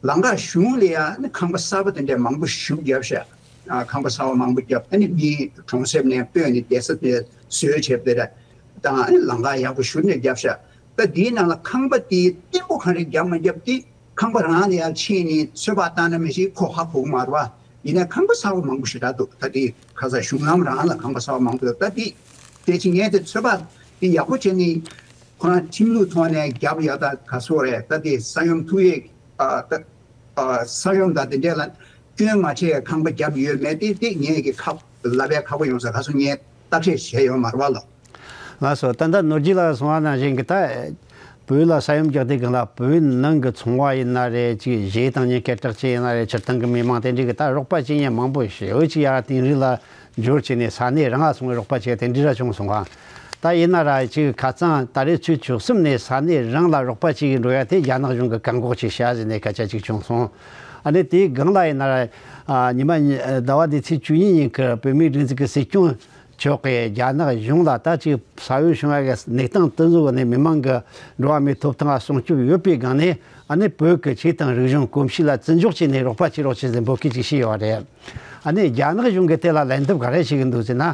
ལམ་ཁ་གཞུང་ལ་ཡ་ནི་ཁང་པ་གསར་པ་དེ་འདྲ་མང་པོ་ཞིག་བརྒྱབ་ཤག་ཨ་ཁང་པ་གསར་པ་མང་པོ་བརྒྱབ། ཨ་ནི་མི་གྲོང་གསེབ་ནས་སྤོས་ནས་བསྡད་ས་དེ་བཟོས་བྱས་པ་དེ་རེད། དང་ཨ་ནི་ལམ་ཁ་ཡག་པོ་ཞིག་ནས་བརྒྱབ་ཤག་ད་དེའི་ནང་ལ་ཁང་པ་དེ་བརྟན་པོ་གང་རེ་བརྒྱབ་མ་བརྒྱབ་དེ། ཁང་པ་རང་ལ་ཡར་ཕྱིན་ནས་ཚོད་དཔག་བཏང་ན་མི་ཤེས། ཁོ་ཧ་གོ་གི་མ་རེད་བ། ཡིན་ན་ཁང་པ་གསར་པ་མང་པོ་ཞེ་དྲག་འདུག་ད་དེ་ཁ་ས་གཞུང་ལམ་རང་ལ་ཁང་པ་གསར་པ་མང་པོ་འདུག་ད་དེ་དེ་ཕྱིན་ངས་དེ་ཚོད་དཔག་དེ་ཡག་པོ་བྱས་ནས་ཁོ་རང་ཁྲིམས་ལུགས་ཐོག་ནས་རྒྱབ་ཡག་ད་ག་སོ་རེད། ད་དེ་ས་ཡོམ་ཐུག་ཡས་ཨ་ད་ཨ་ས་ཡོམ་དང་དེ་འདྲས་ལ་སྐྱོན་མ་བྱས་ཁང་པ་རྒྱབ་ཡོད་མེད་དེ་དེ་ངས་ཀྱི་ཁག་ལབ་པའི་ཁག་པོ་ཡོང་ས། ག་སོ་ངས་བརྟག་དཔྱད་བྱས་ཡོད་མ་རེད་བ་ལགས། ལགས་སོ། ད་ལྟ་ནོར་རྒྱས་ལགས་གསུངས་པ་ནང་བཞིན་གྱི་ད་བོད་ལ་ས་ཡོམ་རྒྱག་དུས་སྒང་ལ་བོད་ནང་གི་ཚོང་བ་ཡིན་ན་རེད། ཅིག་གཞས་བཏང་མཁན་སྐད་གྲགས་ཅན་ཡིན་ན་རེད། སྤྱིར་བཏང་གི་མི་མང་དེ་འདྲས་ཀྱི་ད་རོགས་པ་བྱེད་མཁན་མང་པོ་ཞེ་པོ་ཅིག་ཡར་དིང་རི་ལ་འབྱོར་བྱས་ནས་ས་གནས་རང་ལ་སོང་བའི་རོགས་པ་བྱེད་དེ་འདྲས་ར་བྱུང་སོང་ང་། ད་ཡིན་ན་ར་ཅིག་ཁ་སང་ད་རེས་ཚོུད་བཅུ་གསུམ་ནས་ས་གནས་རང་ལ་རོགས་པ་བྱེད་ཀྱི་འགྲོ་ཡ་དེ་རྒྱ་ནག་གཞུང་གིས་བཀག་འགོག་བྱས་བཞག་ཟེར་ནས་སྐད་ཆ་ཅིག་བྱུང་སོང་། ཨ་ནི་དེའི་སྒང་ལ་ཡིན་ན་ར་ཨ་ཉི་མ་ཉི་ཟླ་བ་འདིའི་ཚེས་བཅུ་གཉིས་ཉིན་གྱི་བོད་མིའི་སྒྲིག་འཛུགས་ཀྱི་སྲིད་སྐྱོང་མཆོག་གིས་རྒྱ་ནག་གཞུང་ལ་ད་ཅིག་ས་ཡོམ་བྱུང་བའི་གནས་སྟངས་དེ་ཚོ་ནས་མི་མང་གི་འགྲོ་བ་མིའི་ཐོབ་ཐང་ལ་སྲུང་སྐྱོབ་ཡོད་པའི་སྒང་ནས། ཨ་ནི་བོད་ཀྱི་ཆོས་དང་རིག་གཞུང་གོམས་གཤིས་ལ་བརྩི་འཇོག་བྱས་ནས་རོགས་པ་བྱེད་རོགས་བྱེད་ཟེར་འབོད་སྐུལ་ཅིག་བྱས་ཡོད་རེད། ཨ་ནི་རྒྱ་ནག་གཞུང་གིས་དེ་ལ་ལན་འདེབས་ག་རེ་བྱེད་ཀྱི་འདུག་ཟེར་ན།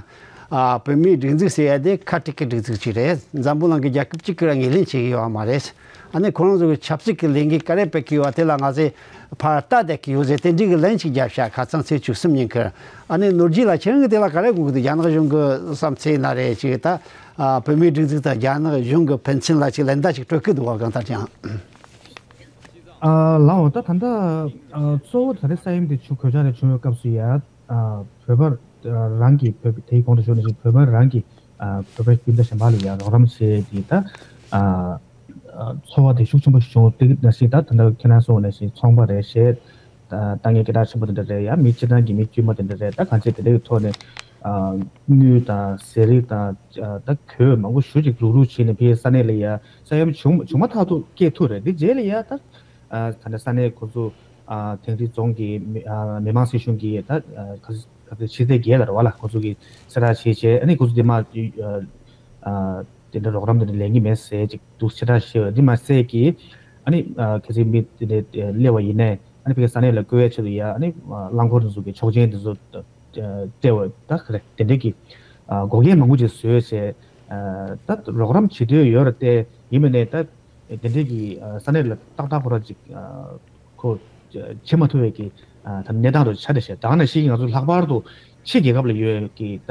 ཨ་བོད་མིའི་སྒྲིག་འཛུགས་ཟེར་ཡ་དེ་ཁ་ཁྲིག་གི་སྒྲིག་འཛུགས་ཅིག་རེད། འཛམ་བུ་གླིང་གི་རྒྱལ་ཁབ་གཅིག་གིས་ངོས་ལེན་བྱེད་ཀྱི་ཡོད་མ་རེད། ཨ་ནི་ཁོ་རང་ཚོ་གི་ཆབ་སྲིད་ཀྱི་ལས་འགུལ་ག་རེ་སྤེལ་གྱི་ཡོད་དེ་ལ་ང་ཚོས་ཕར་ལྟ་བསྡད་ཀྱི་ཡོད་ཟེར་དེ་འདྲའི་གི་ལན་ཅིག་བརྒྱབ་ཤག་ཁ་སང་ཚེས་བཅུ་གསུམ་ཉིན་ཁར། ཨ་ནི་ནོར་རྒྱས་ལགས་ཁྱེད་རང་གིས་དེ་ལ་ག་རེ་དགོངས་ཀྱི་འདུག་རྒྱ་ནག་གཞུང་གི་བསམ་ཚུལ་ན་རེད་ཅིག་ད་ཨ་བོད་མིའི་སྒྲིག་འཛུགས་དང་རྒྱ་ནག་གཞུང་གི་ཕན་ཚུན་ལ་ཅིག་ལན་བརྡ་ཅིག་སྤྲོད་ཀྱི་འདུག་བ། གང་ལྟར་ཀྱང་། ཨ་ལགས་འོ། ད་ད་ལྟ་ཨ་གཙོ་བོ་ད་རེས་ས་ཡོམ་དེ་བྱུང་གོད་ཆག་དེ་བྱུང་བའི་སྐབས་སུ་ཡ་ཨ་བོད་པ་རང་གི་བོད་པ་དེའི་གོང་དུ་ཞུས་ནང་བཞིན་བོད་པ་རང་གི་ཨ་བོད་པ་སྤུན་ཟླ་གཞན་པ་ལ་ཡ་རོགས་རམ་བྱེད་ཀྱི་ད་ཨ་ཨ་ཚོར་བ་དེ་ཤུགས་ཆེན་པོ་བྱུང་། དེ་ནང་བཞིན་ད་ད་ལྟ་ཁྱེད་རང་གསུངས་པ་ནང་བཞིན་ཚོང་པ་རེད། གཞས་ད་ལྟ་མཁན་སྐད་གྲགས་ཆེན་པོ་དེ་འདྲ་རེད། ཡ་མི་སྤྱིར་བཏང་གི་མི་དཀྱུས་མ་དེ་འདྲ་རེད། ད་གང་ཅི་དེ་འདྲའི་ཐོག་ནས་ཨ་དངུལ་དང་ཟས་རིགས་དང་ཨ་ད་གོས་མང་པོ་ཞེ་ཅིག་རུག་རུག་བྱས་ནས་ཕའི་ས་གནས་ལ་ཡ་ས་ཡོམ་བྱུང་བྱུང་མ་ཐག་ཏུ་སྐྱེལ་ཐུབ་རེད། དེ་རྗེས་ལ་ཡ་ད་ཨ་ད་ལྟ་ས་གནས་ཁོ་ཚོ་ཨ་དིང་རི་རྫོང་གི་མི་ཨ་མི་དམངས་སྲིད་གཞུང་གིས་ད་ཨ་ག་ཚོད་ཕྱི་ཚེས་བརྒྱད་ལ་རེད་བ་ལ་ཁོ་ཚོ་གིས་གསལ་བསྒྲགས་བྱས་བྱས། ཨ་ནི་ཁོ་ཚོ་དེ་མ་ཨ་ཨ་དེ་འདྲ་རོགས་རམ་དེ་འདྲ་ལེན་གྱི་མེད་ཟེར་ཅིག་འདུག་ཕྱི་བསྒྲགས་བྱས་པ་འདི་མ་ཟད་ཀྱི་ཨ་ནི་ཨ་གལ་སྲིད་མི་དེ་འདྲ་སླེབས་པ་ཡིན་ནའི་ཨ་ནི་ཕ་གི་ས་གནས་ལ་བསྐོ་བའི་ཆེད་དུ་ཡ་ཨ་ནི་ཨ་རླངས་འཁོར་དེ་ཚོ་གི་ཆོག་མཆན་དེ་ཚོ་སྤྲད་པ་ད་ག་རེ་དེ་འདྲའི་གི་ཨ་འགོག་རྐྱེན་མང་པོ་ཅིག་བཟོས་བྱས། ཨ་ད་རོགས་རམ་བྱེད་འདོད་ཡོད་རེད་དེ། ཡིན་མིན་ནའི་ད་དེ་འདྲའི་གི་ཨ་ས་གནས་ལ་ཏག་ཏག་ཁོ་རང་ཅིག་ཨ་ཁོ་བྱེད་མ་ཐུབ་པའི་གི་ཨ་ད་གནས་སྟངས་རུ་ཆགས་བསྡད་བྱས། ད་ག་ནང་བཞིན་ང་ཚོ་ལྷག་པར་དུ་ཕྱི་རྒྱལ་ཁབ་ལ་ཡོད་ཀྱི་ད་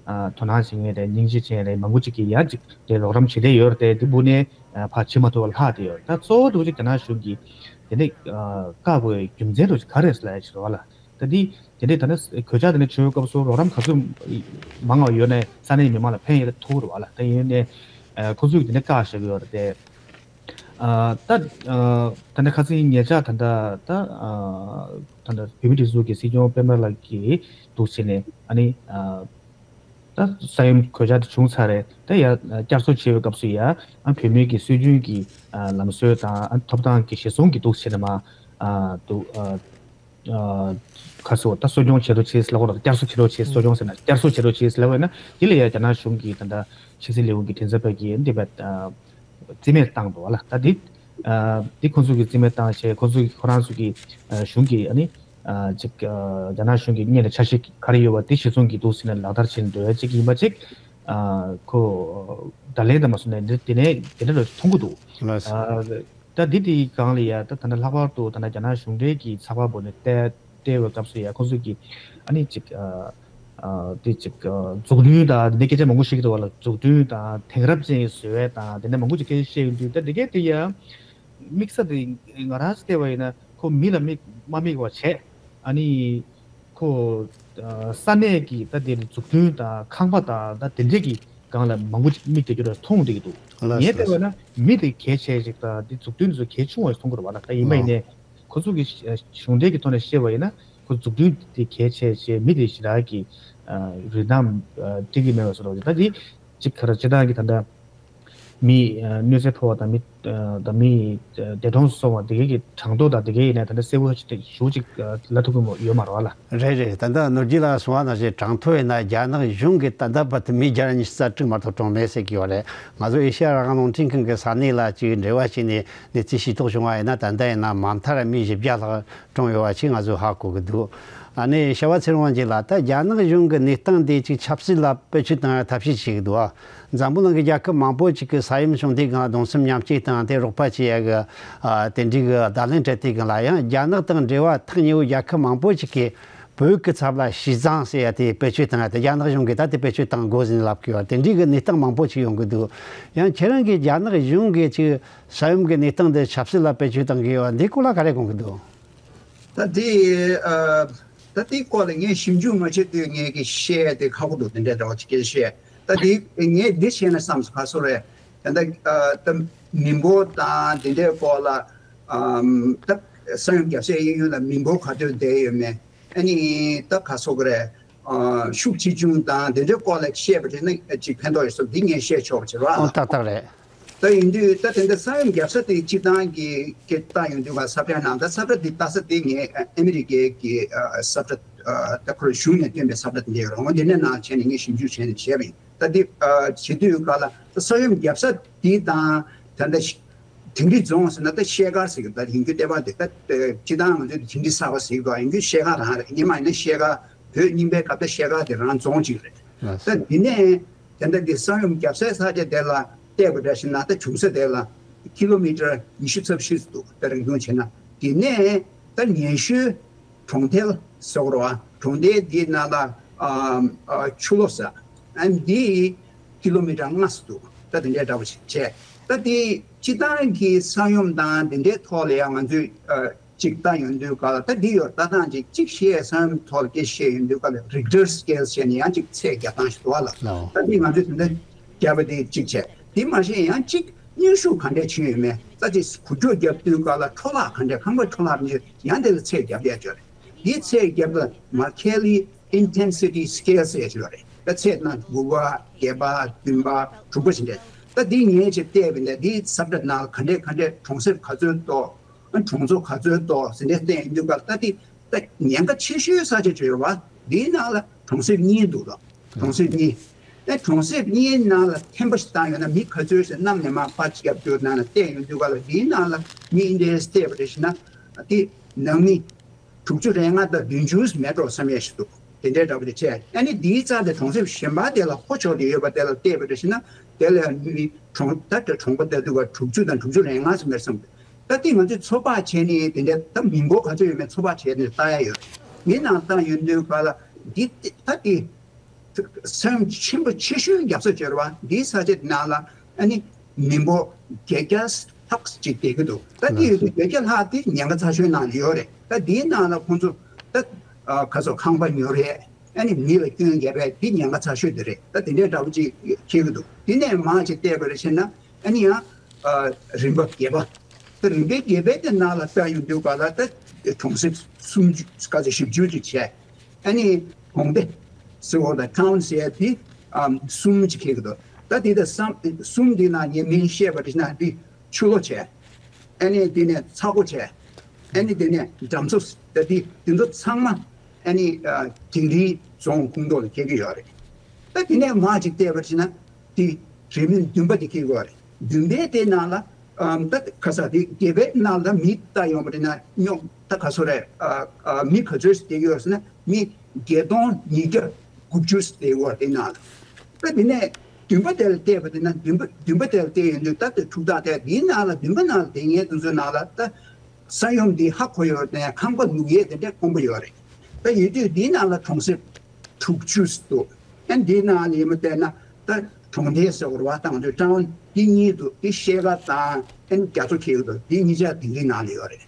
ཨ་དོ་སྣང་བྱེད་མཁན་རེད། སྙིང་རྗེ་ཅན་རེད། མང་པོ་ཅིག་གིས་ཡ་ཅིག་དེ་རོགས་རམ་བྱེད་འདོད་ཡོད་རེད་དེ། དེ་འབུ་ནས་ཨ་ཕར་བྱེད་མ་ཐུབ་པ་ལྷག་བསྡད་ཡོད། ད་གཙོ་བོ་དེ་ཅིག་རྒྱ་ནག་གཞུང་གིས་དེ་འདྲའི་ཨ་བཀག་དགོས་རྒྱུ་མཚན་རུ་ག་རེ་རེད་ལབ་ཡ་ཅིག་རེད་བ་ལ། ད་འདི་དེ་འདྲའི་ད་ནི་གོད་ཆག་དེ་འདྲ་བྱུང་བའི་སྐབས་སུ་རོགས་རམ་ག་ཚོད་མང་བ་ཡོད་ནའི་ས་གནས་མི་མང་ལ་ཕན་ཡོད་ཐུག་རེད་བ་ལ། ད་ཡིན་ནའི་ཨ་ཁོ་ཚོས་དེ་འདྲ་བཀག་བཞག་གི་ཡོད་རེད་དེ། ཨ་ད་ཨ་ད་ནི་ཁ་སང་ཉེ་ཆར་ད་ལྟ་ད་ཨ་ད་ལྟ་བོད་མིའི་སྒྲིག་འཛུགས་ཀྱི་སྲིད་སྐྱོང་སྤེན་པ་ལགས་ཀྱིས་འདུག་བྱས་ནས་ཨ་ནི་ཨ་ད་ས་ཡོམ་གོད་ཆག་དེ་བྱུང་ཚར་རེད། ད་ཡ་བསྐྱར་གསོ་བྱེད་པའི་སྐབས་སུ་ཡ་ཨ་བོད་མིའི་གི་སྲོལ་རྒྱུན་གྱི་ཨ་ལམ་སྲོལ་དང་ཨ་ཐོབ་ཐང་གི་གཞི་བཟུང་གི་འདུག་བྱས་ནས་མ་ཨ་འདུག་ཨ། ཨ་ཁ་སོ་ད་གསོ་སྐྱོང་བྱེད་རོགས་བྱེད་ཟེར་ལབ་དགོས་རེད། བསྐྱར་གསོ་བྱེད་རོགས་བྱེད། གསོ་སྐྱོང་ཟེར་ན་བསྐྱར་གསོ་བྱེད་རོགས་བྱེད་ཟེར་ལབ་དགོས་ན། དེ་ལ་ཡ་རྒྱ་ནག་གཞུང་གིས་ད་ལྟ་ཕྱི་སྲིད་ལས་ཁུངས་ཀྱི་མགྲིན་ཚབ་པ་གིས་འདི་བས་ཨ་རྩིས་མེད་བཏང་འདུག་བ་ལ། ད་འདི་ཨ་འདི་ཁོང་ཚོ་གིས་རྩིས་མེད་བཏང་བྱས། ཁོང་ཚོ་གིས་ཁོ་རང་ཚོ་གི་ཨ་གཞུང་གི་ཨ་ནི་ཨ་ཅིག་ཨ་རྒྱ་ནག་གཞུང་གི་སྔོན་ལ་འཆར་གཞི་ག་རེ་ཡོད་པ་དེ་གཞི་བཟུང་གིས་འདུག་ཟེར་ནས་ལག་བསྟར་བྱེད་འདོད་ཅིག་ཡིན་པ་ཅིག་ཨ་ཁོ་བརྡ་ལན་དང་མ་སོང་ནས་འདི་དེ་ནས་དེ་འདྲ་རུ་མཐོང་གི་འདུག་ལགས་སོ། ཨ། ད་འདི་དེའི་སྒང་ལ་ཡ་ད་ད་ལྟ་ལྷག་པར་དུ་ད་ལྟ་རྒྱ་ནག་གཞུང་འབྲེལ་གྱི་ཚགས་པར་བོ་ནས་བལྟས་བལྟས་པའི་སྐབས་སུ་ཡ་ཁོང་ཚོས་ཀྱི་ཨ་ནི་ཅིག་ཨ་ཨ་དེ་ཅིག་ཨ་འཛུགས་སྐྲུན་དང་དེ་འདྲའི་སྐད་ཆ་མང་པོ་ཞིག་འདུག་བ་ལ། འཛུགས་སྐྲུན་དང་དེང་རབས་ཅན་བཟོ་བའི་དང་དེ་འདྲ་མང་པོ་ཅིག་སྐད་ཆ་བཤད་ཡོང་དུས། ད་དེ་གའི་དེ་ཡ་དམིགས་ས་དེ་ང་རང་བལྟས་པ་ཡིན་ན་ཁོ་མི་ལ་མིག་མ་དམིགས་པ་བྱས། ཨ་ནི་ཁོ་ཨ་ས་གནས་ཀྱི་ད་དེ་འཛུགས་སྐྲུན་དང་ཁང་པ་དང་ད་དེ་འདྲས་ཀྱི་སྒང་ལ་མང་པོ་ཅིག་དམིགས་བསྡད་རྒྱུ་ར་མཐོང་བསྡད་ཀྱི་འདུག་ལགས་ངས་བལྟས་པ་ན་མི་དེ་གལ་ཆེ་ཞིག་དང་དེ་འཛུགས་སྐྲུན་དེ་ཚོ་གལ་ཆུང་བ་ཞིག་མཐོང་གི་རེད་བ་ལ། ད་ཡིན་པ་ཡིན་ནའི་ཁོ་ཚོ་གི་གཞུང་འབྲེལ་གྱི་ཐོག་ནས་བཤད་པ་ཡིན་ན་ཁོ་འཛུགས་སྐྲུན་དེ་གལ་ཆེ་ཆེ་མི་དེ་ཞེ་དྲག་གི་ཨ་རིན་ཐང་ཨ་སྤྲད་ཀྱི་མེད་པ་བཟོ་འདྲ་བ་ཅིག་ད་དེ་གཅིག་ག་རེ་སྤྱིར་བཏང་གི་ད་ལྟ། མི་ཨ་གནོད་འཚེ་ཕོག་པ་དང་མི་ཨ་དང་མི་ཨ་འདས་གྲོངས་སུ་སོང་བ་དེ་གའི་གི་གྲངས་ཐོ་དང་དེ་གའི་ཡིན་ན་ད་ལྟ་གསལ་པོ་ཞིག་ཞུ་ཅིག་ཨ་ལབ་ཐུབ་ཀྱི་མོ་ཡོད་མ་རེད་བ་ལ། རེད་རེད། ད་ལྟ་ནོར་རྒྱས་ལགས་གསུངས་པ་ནང་བཞིན་གྲངས་ཐོ་ཡིན་ན་རྒྱ་ནག་གཞུང་གིས་ད་ལྟ་བར་དུ་མི་བརྒྱ་ཉི་ཤུ་རྩ་དྲུག་མ་གཏོགས་གྲོངས་མེད་ཟེར་གྱི་ཡོད་རེད། ང་ཚོ་ཨེ་ཤ་ཡ་རང་དབང་རླུང་འཕྲིན་ཁང་གི་ས་གནས་ལ་ཅིག་འབྲེལ་བ་བྱས་ནས་གནས་ཚུལ་ཤེས་རྟོགས་བྱུང་བ་ཡིན་ན། ད་ལྟ་ཡིན་ན་མ་མཐར་མི་བཞི་བརྒྱ་ལྷག་གྲོངས་ཡོད་པ་ཅིག་ང་ཚོས་ཧ་གོ་གི་འདུག་ཨ་ནི་ཤ་བ་ཚེ་རིང་དབང་རྒྱལ་ལགས། ད་རྒྱ་ནག་གཞུང་གི་གནས་སྟངས་འདི་ཅིག་ཆབ་སྲིད་ལ་བེད་སྤྱོད་བཏང་ཡ་ཐབས་ཤེས་བྱེད་ཀྱི་འདུག་འཛམ་བུ་གླིང་གི་རྒྱལ་ཁབ་མང་པོ་ཅིག་གིས་ས་ཡོམ་བྱུང་དུས་སྒང་གདུང་སེམས་མཉམ་སྐྱེད་དང་དེ་རོགས་པ་བྱེད་ཡ་གི་ཨ་དེ་འདྲའི་གི་བརྡ་ལན་སྤྲད་དུས་སྒང་ལ་ཡང་རྒྱ་ནག་དང་འབྲེལ་བ་ཐག་ཉེ་བོའི་རྒྱལ་ཁབ་མང་པོ་ཅིག་གིས་བོད་ཀྱི་ཚབ་ལ་ཞི་ཙང་ཟེར་ཡ་དེ་བེད་སྤྱོད་བཏང་ཡ་དེ་རྒྱ་ནག་གཞུང་གིས་ད་དེ་བེད་སྤྱོད་བཏང་དགོས་ཟེར་ནས་ལབ་ཀྱི་ཡོད། དེ་འདྲའི་གི་གནས་སྟངས་མང་པོ་ཅིག་ཡོང་གི་འདུག་ཡང་ཁྱེད་རང་གིས་རྒྱ་ནག་གཞུང་གིས་ཅིག་ས་ཡོམ་གྱི་གནས་སྟངས་འདི་ཆབ་སྲིད་ལ་བེད་སྤྱོད་བཏང་གི་ཡོད་པ་འདིའི་སྐོར་ལ་ག་རེ་དགོངས་ཀྱི་འདུག་ད་དེ་ཨ་ད་དེའི་སྐོར་ལ་ངས་ཞིབ་འཇུག་མ་བྱས་དུས་ངས་ཀྱི་བཤད་དེ་ཁག་པོ་འདུག་དེ་འདྲའི་འདྲ་བ་ཅིག་སྐད་བཤད། ད་དེ་ངས་འདི་བཤད་ན་བསམ་སོང་། ག་སོ་རེད། ད་ད་ཨ་ད་མི་འབོར་དང་དེ་འདྲའི་སྐོར་ལ་ཨམ་ད་ས་ཡོམ་བརྒྱབ་སའི་གཡས་གཡོན་ལ་མི་འབོར་ག་ཚོད་བསྡད་ཡོད་མེད། ཨ་ནི་ད་ག་སོ་གི་རེད། ཨ་ཤུགས་ཆེ་ཆུང་དང་དེ་འདྲའི་སྐོར་ལ་བཤད་པ་དེ་ནི་ཅིག་ཕན་ཐོགས་ཡོད་ས་འདི་ངས་བཤད་ཆོག་པ་བྱེད་རོགས་ཨ། ཨོ་ཏག་ཏག་རེད། ད་ཡིན་དུས་ད་དེ་འདྲ་ས་ཡོམ་བརྒྱབ་ས་དེ་སྤྱིར་བཏང་གི་སྐད་བཏང་ཡོང་དུས་ག་ས་བཀྲ་ནང་ད་ས་བཀྲ་འདི་ལྟ་ས་དེ་ངས་ཨ་མི་རི་ཀའི་གི་ཨ་ས་བཀྲ་ཨ་ད་ཁོ་རང་གཞུང་ནས་བཏོན་པའི་ས་བཀྲ་དེ་འདྲ་ཡོད་རེད། འོ་འདི་ནས་ནང་བྱས་ནས་ངས་ཞིབ་འཇུག་བྱས་ནས་བྱས་པ་ཡིན། ད་འདི་ཨ་བྱེད་དུས་ག་ལ་ད་ས་ཡོམ་བརྒྱབ་ས་འདི་དང་ད་ལྟ་ཞིག་དིང་རི་རྫོང་ཟེར་ན་ད་ཤེལ་དཀར་ཟེར་གི། ད་ཡིན་རྒྱུ་ལྟེ་བ་དེ་ད་སྤྱིར་བཏང་ང་ཚོས་དིང་རི་གསར་པ་ཟེར་གི་འདུག་ཡིན་རྒྱུ་ཤེལ་དཀར་རང་རེད། སྔོན་མ་ཡིན་ན་ཤེལ་དཀར་བོད་རྙིང་པའི་སྐབས་ད་ཤེལ་དཀར་དེ་རང་རྫོང་གཅིག་རེད། ད་འདི་ནས་ད་ལྟ་འདི་ས་ཡོམ་བརྒྱབ་སའི་ས་ཆ་དེ་ལ་བལྟས་པ་འདྲ་ཞིག་ན་ད་བྱུང་ས་དེ་ལ་ཀི་ལོ་མི་ཊར་ཉི་ཤུ་རྩ་བཞི་འདུག་ད་རིང་ཐུང་བྱས་ན་དེ་ནས་ད་ཉེ་ཤོས་གྲོང་རྡལ་ཟེར་གི་རེད་བ། གྲོང་རྡལ་འདིའི་ནང་ལ་ཨ་ཨ་ཆུ་ལོག་ཟེར། ཨ་འདི་ཀི་ལོ་མི་ཊར་ལྔ་ཙམ་འདུག་ད་དེ་འདྲའི་འདྲ་པོ་ཞིག་བྱས། ད་དེ་སྤྱིར་བཏང་གི་ས་ཡོམ་དང་དེ་འདྲའི་ཐོག་ལ་ཡང་ང་ཚོས་ཨ་ཅིག་ལྟ་ཡོང་དུས་ག་ལ་ད་འདི་ཡོད་ལྟ་སྟངས་ཅིག་གཅིག་བཤད་ས་ཡོམ་ཐོག་ལ་སྐད་བཤད་ཡོང་དུས་ག་ལ་རིག་ཊར་སི་ཀེལ་བྱས་ནས་ཡང་ཅིག་ཚད་རྒྱག་སྟངས་ཤིག་འདུག་བ་ལ། ད་འདི་ང་ཚོས་དེ་འདྲ་བརྒྱབ་པ་དེ་གཅིག་བྱས། དེ་མ་ཟད་ཡང་གཅིག་གནོན་ཤུགས་ག་འདྲས་ཕྱིན་ཡོད་མེད། ད་ཅིག་འགུལ་སྐྱོད་བརྒྱབ་དུས་ག་ལ་འཕྲོ་བརླག་ག་འདྲས་ཁང་པ་འཕྲོ་བརླག་ནས་ཡང་དེ་ལ་ཚད་རྒྱབ་ཡ་ཅིག་ཡོད་རེད། དེའི་ཚད་རྒྱབ་ལ་མར་ཁེ་ལི་ཨིན་ཊེན་སི་ཊི་སི་ཀེལ་ཟེར་ཡ་ཅིག་ཡོད་རེད། ད་ཚད་ན་དགུ་པ་བརྒྱད་པ་བདུན་པ་དྲུག་པ་ཟེར་འདྲས། ད་འདི་ངས་ཅིག་བལྟས་པ་ཡིན་ན་འདིའི་ས་བཀྲ་ནང་ལ་ག་འདྲས་ག་འདྲས་གྲོང་གསེབ་ག་ཚོད་གཏོགས། གྲོང་ཚོ་ག་ཚོད་གཏོགས་ཟེར་འདྲས་བལྟས་ཡོང་དུས་ག་ལ་ད་འདི་ད་ཉེན་ཁ་ཆེ་ཤོས་ས་ཆ་ཅིག་ཡོད་རེད་བ། འདིའི་ནང་ལ་གྲོང་གསེབ་གཉིས་འདུག་ལ། གྲོང་གསེབ་གཉིས། ཨེ་གྲོང་གསེབ་གཉིས་ནང་ལ་ཐེམ་པ་ཞིག་བཏང་ཡོད་ན་མི་ག་ཚོད་ཟེར་གནམ་ནས་མར་པར་ཅིག་བརྒྱབ་བསྡད་ནང་ལ་བལྟས་ཡོང་དུས་ག་ལ་འདིའི་ནང་ལ་མི་འདི་འདྲས་བལྟས་པ་རེད་ཞེ་ན། དེ་ནང་མི་དྲུག་ཅུ་རེ་ལྔ་དང་བདུན་ཅུ་མེད་འགྲོ་བསམ་ཡས་ཞིག་འདུག་དེ་འདྲའི་འདྲ་པོ་དེ་བྱས། ཨ་ནི་འདིའི་རྩ་དེ་གྲོང་གསེབ་གཞན་པ་དེ་ལ་ལྷོ་ཕྱོགས་དེ་ཡོད་པ་དེ་ལ་བལྟས་པ་རེད་ཞེ་ན། དེ་ལ་མི་གྲོང་ད་དེ་གྲོང་པ་ལྟ་དུས་ག་དྲུག་ཅུ་དང་དྲུག་ཅུ་རེ་ལྔ་ཙམ་རེད་བསམ་འདུག་ད་དེ་ང་ཚོས་ཚོད་དཔག་བྱས་ནས་དེ་འདྲའི་ད་མི་འབོར་ག་ཚོད་ཡོད་མེད་ཚོད་དཔག་བྱས་ནས་ལྟ་ཡ་ཡོད་རེད། མི་ནང་ལྟ་ཡོང་དུས་ག་ལ་འདི་ད་དེ། ས་ཡོམ་ཆེན་པོ་ཆེ་ཤོས་བརྒྱབ་ས་བྱོས་ར་བ་འདིའི་ས་ཆ་ནང་ལ་ཨ་ནི་མི་འབོར་བརྒྱད་བརྒྱ་ལྷག་ཅིག་བསྡད་ཀྱི་འདུག་ད་འདི་ཡོད་དུས་བརྒྱད་བརྒྱ་ལྷག་དེ་ཉེན་ཁ་ཚ་ཤོས་ནང་ལ་ཡོད་རེད། ད་འདིའི་ནང་ལ་ཁོང་ཚོ་ད་ག་ཚོད་ཁང་པ་ཉོ་རེད། ཨ་ནི་མི་ལ་སྐྱོན་བརྒྱབ་པས་དེ་ཉེན་ཁ་ཚ་ཤོས་དེ་རེད། ད་དེ་འདྲའི་འདྲ་པོ་ཅིག་འཁེལ་གྱི་འདུག་དེ་ནས་མར་ཅིག་བལྟས་པ་རེད་ཟེར་ན་ཨ་ནི་ཡང་རིམ་པ་བརྒྱད་པ། ད་རིམ་པ་བརྒྱད་པའི་དེ་ནང་ལ་ལྟ་ཡོང་དུས་ག་ལ་ད་གྲོང་གསེབ་གསུམ་བཅུ་ག་ཚོད་བཞི་བཅུ་ཅིག་བྱས། ཨ་ནི་གྲོང་སྡེ་ཟེར་བ་དང་ཊའུན་ཟེར་ཡ་དེ་ཨམ་གསུམ་ཅིག་འཁེལ་གྱི་འདུག་ད་དེ་དང་གསུམ་དེ་ནང་ངས་མིང་བཤད་པ་དེ་ན་དེ་ཆུ་ལོག་བྱས། ཨ་ནི་དེ་ནས་ཚ་སྒོ་བྱས། ཨ་ནི་དེ་ནས་འགྲམ་ཚོ་ཟེར་དེ་དེ་ཚོ་ཚང་མ་ཨ་ནི་ཨ་དིང་རིའི་རྫོང་ཁོངས་གཏོགས་ལ་འཁེལ་གྱི་ཡོད་རེད། ད་དེ་ནས་མར་ཅིག་བལྟས་པ་དེ་ན་དེ་རེས་མོས་བདུན་པ་དེ་འཁེལ་གྱི་ཡོད་རེད། བདུན་པའི་དེ་ནང་ལ་ཨམ་ད་ག་ས་དེ་བརྒྱད་པའི་ནང་ལ་མི་ལྟ་ཡོང་བ་དེ་ན་རྙོག་ད་ག་ཚོད་རེད། ཨ་ཨ་མི་ག་ཚོད་ཞིག་བསྡད་ཡོད་ཟེར་ན་མི་བརྒྱད་སྟོང་ཉིས་བརྒྱ་དགུ་བཅུ་ཞིག་བསྡད་ཡོད་དེ་ནང་ལ། ད་དེ་ནས་ བདུན་པ་དེ་ལ་བལྟས་པ་དེ་ན་བདུན་པ་བདུན་པ་དེ་ལ་བལྟས་ཡོང་དུས་ད་ལྟ་འཁྲུག་རྟགས་དེ་འདིའི་ནང་ལ་བདུན་པ་ནང་ལ་བསྡད་མཁན་དེ་ཚོའི་ནང་ལ་ད་ས་ཡོམ་འདི་ཧ་གོ་ཡོད་རེད་དེ་ཁང་པ་ལུག་ཡས་དེ་འདྲས་དཀོན་པོ་ཡོད་རེད། ད་ཡོད་དུས་འདིའི་ནང་ལ་གྲོང་གསེབ་དྲུག་ཅུ་འདུག་ཨན་འདིའི་ནང་ལ་ཡིན་པ་བལྟས་ན་ད་གྲོང་སྡེ་ཟེར་བ་རེད་བ་དང་དུ་ཀྲའུན་འདི་གཉིས་འདུག་འདི་ཤེལ་དཀར་དང་ཨན་རྒྱ་མཚོ་འཁེལ་འདུག་འདི་གཉིས་ཆ་དིང་རི་ནང་ལ་ཡོད་རེད།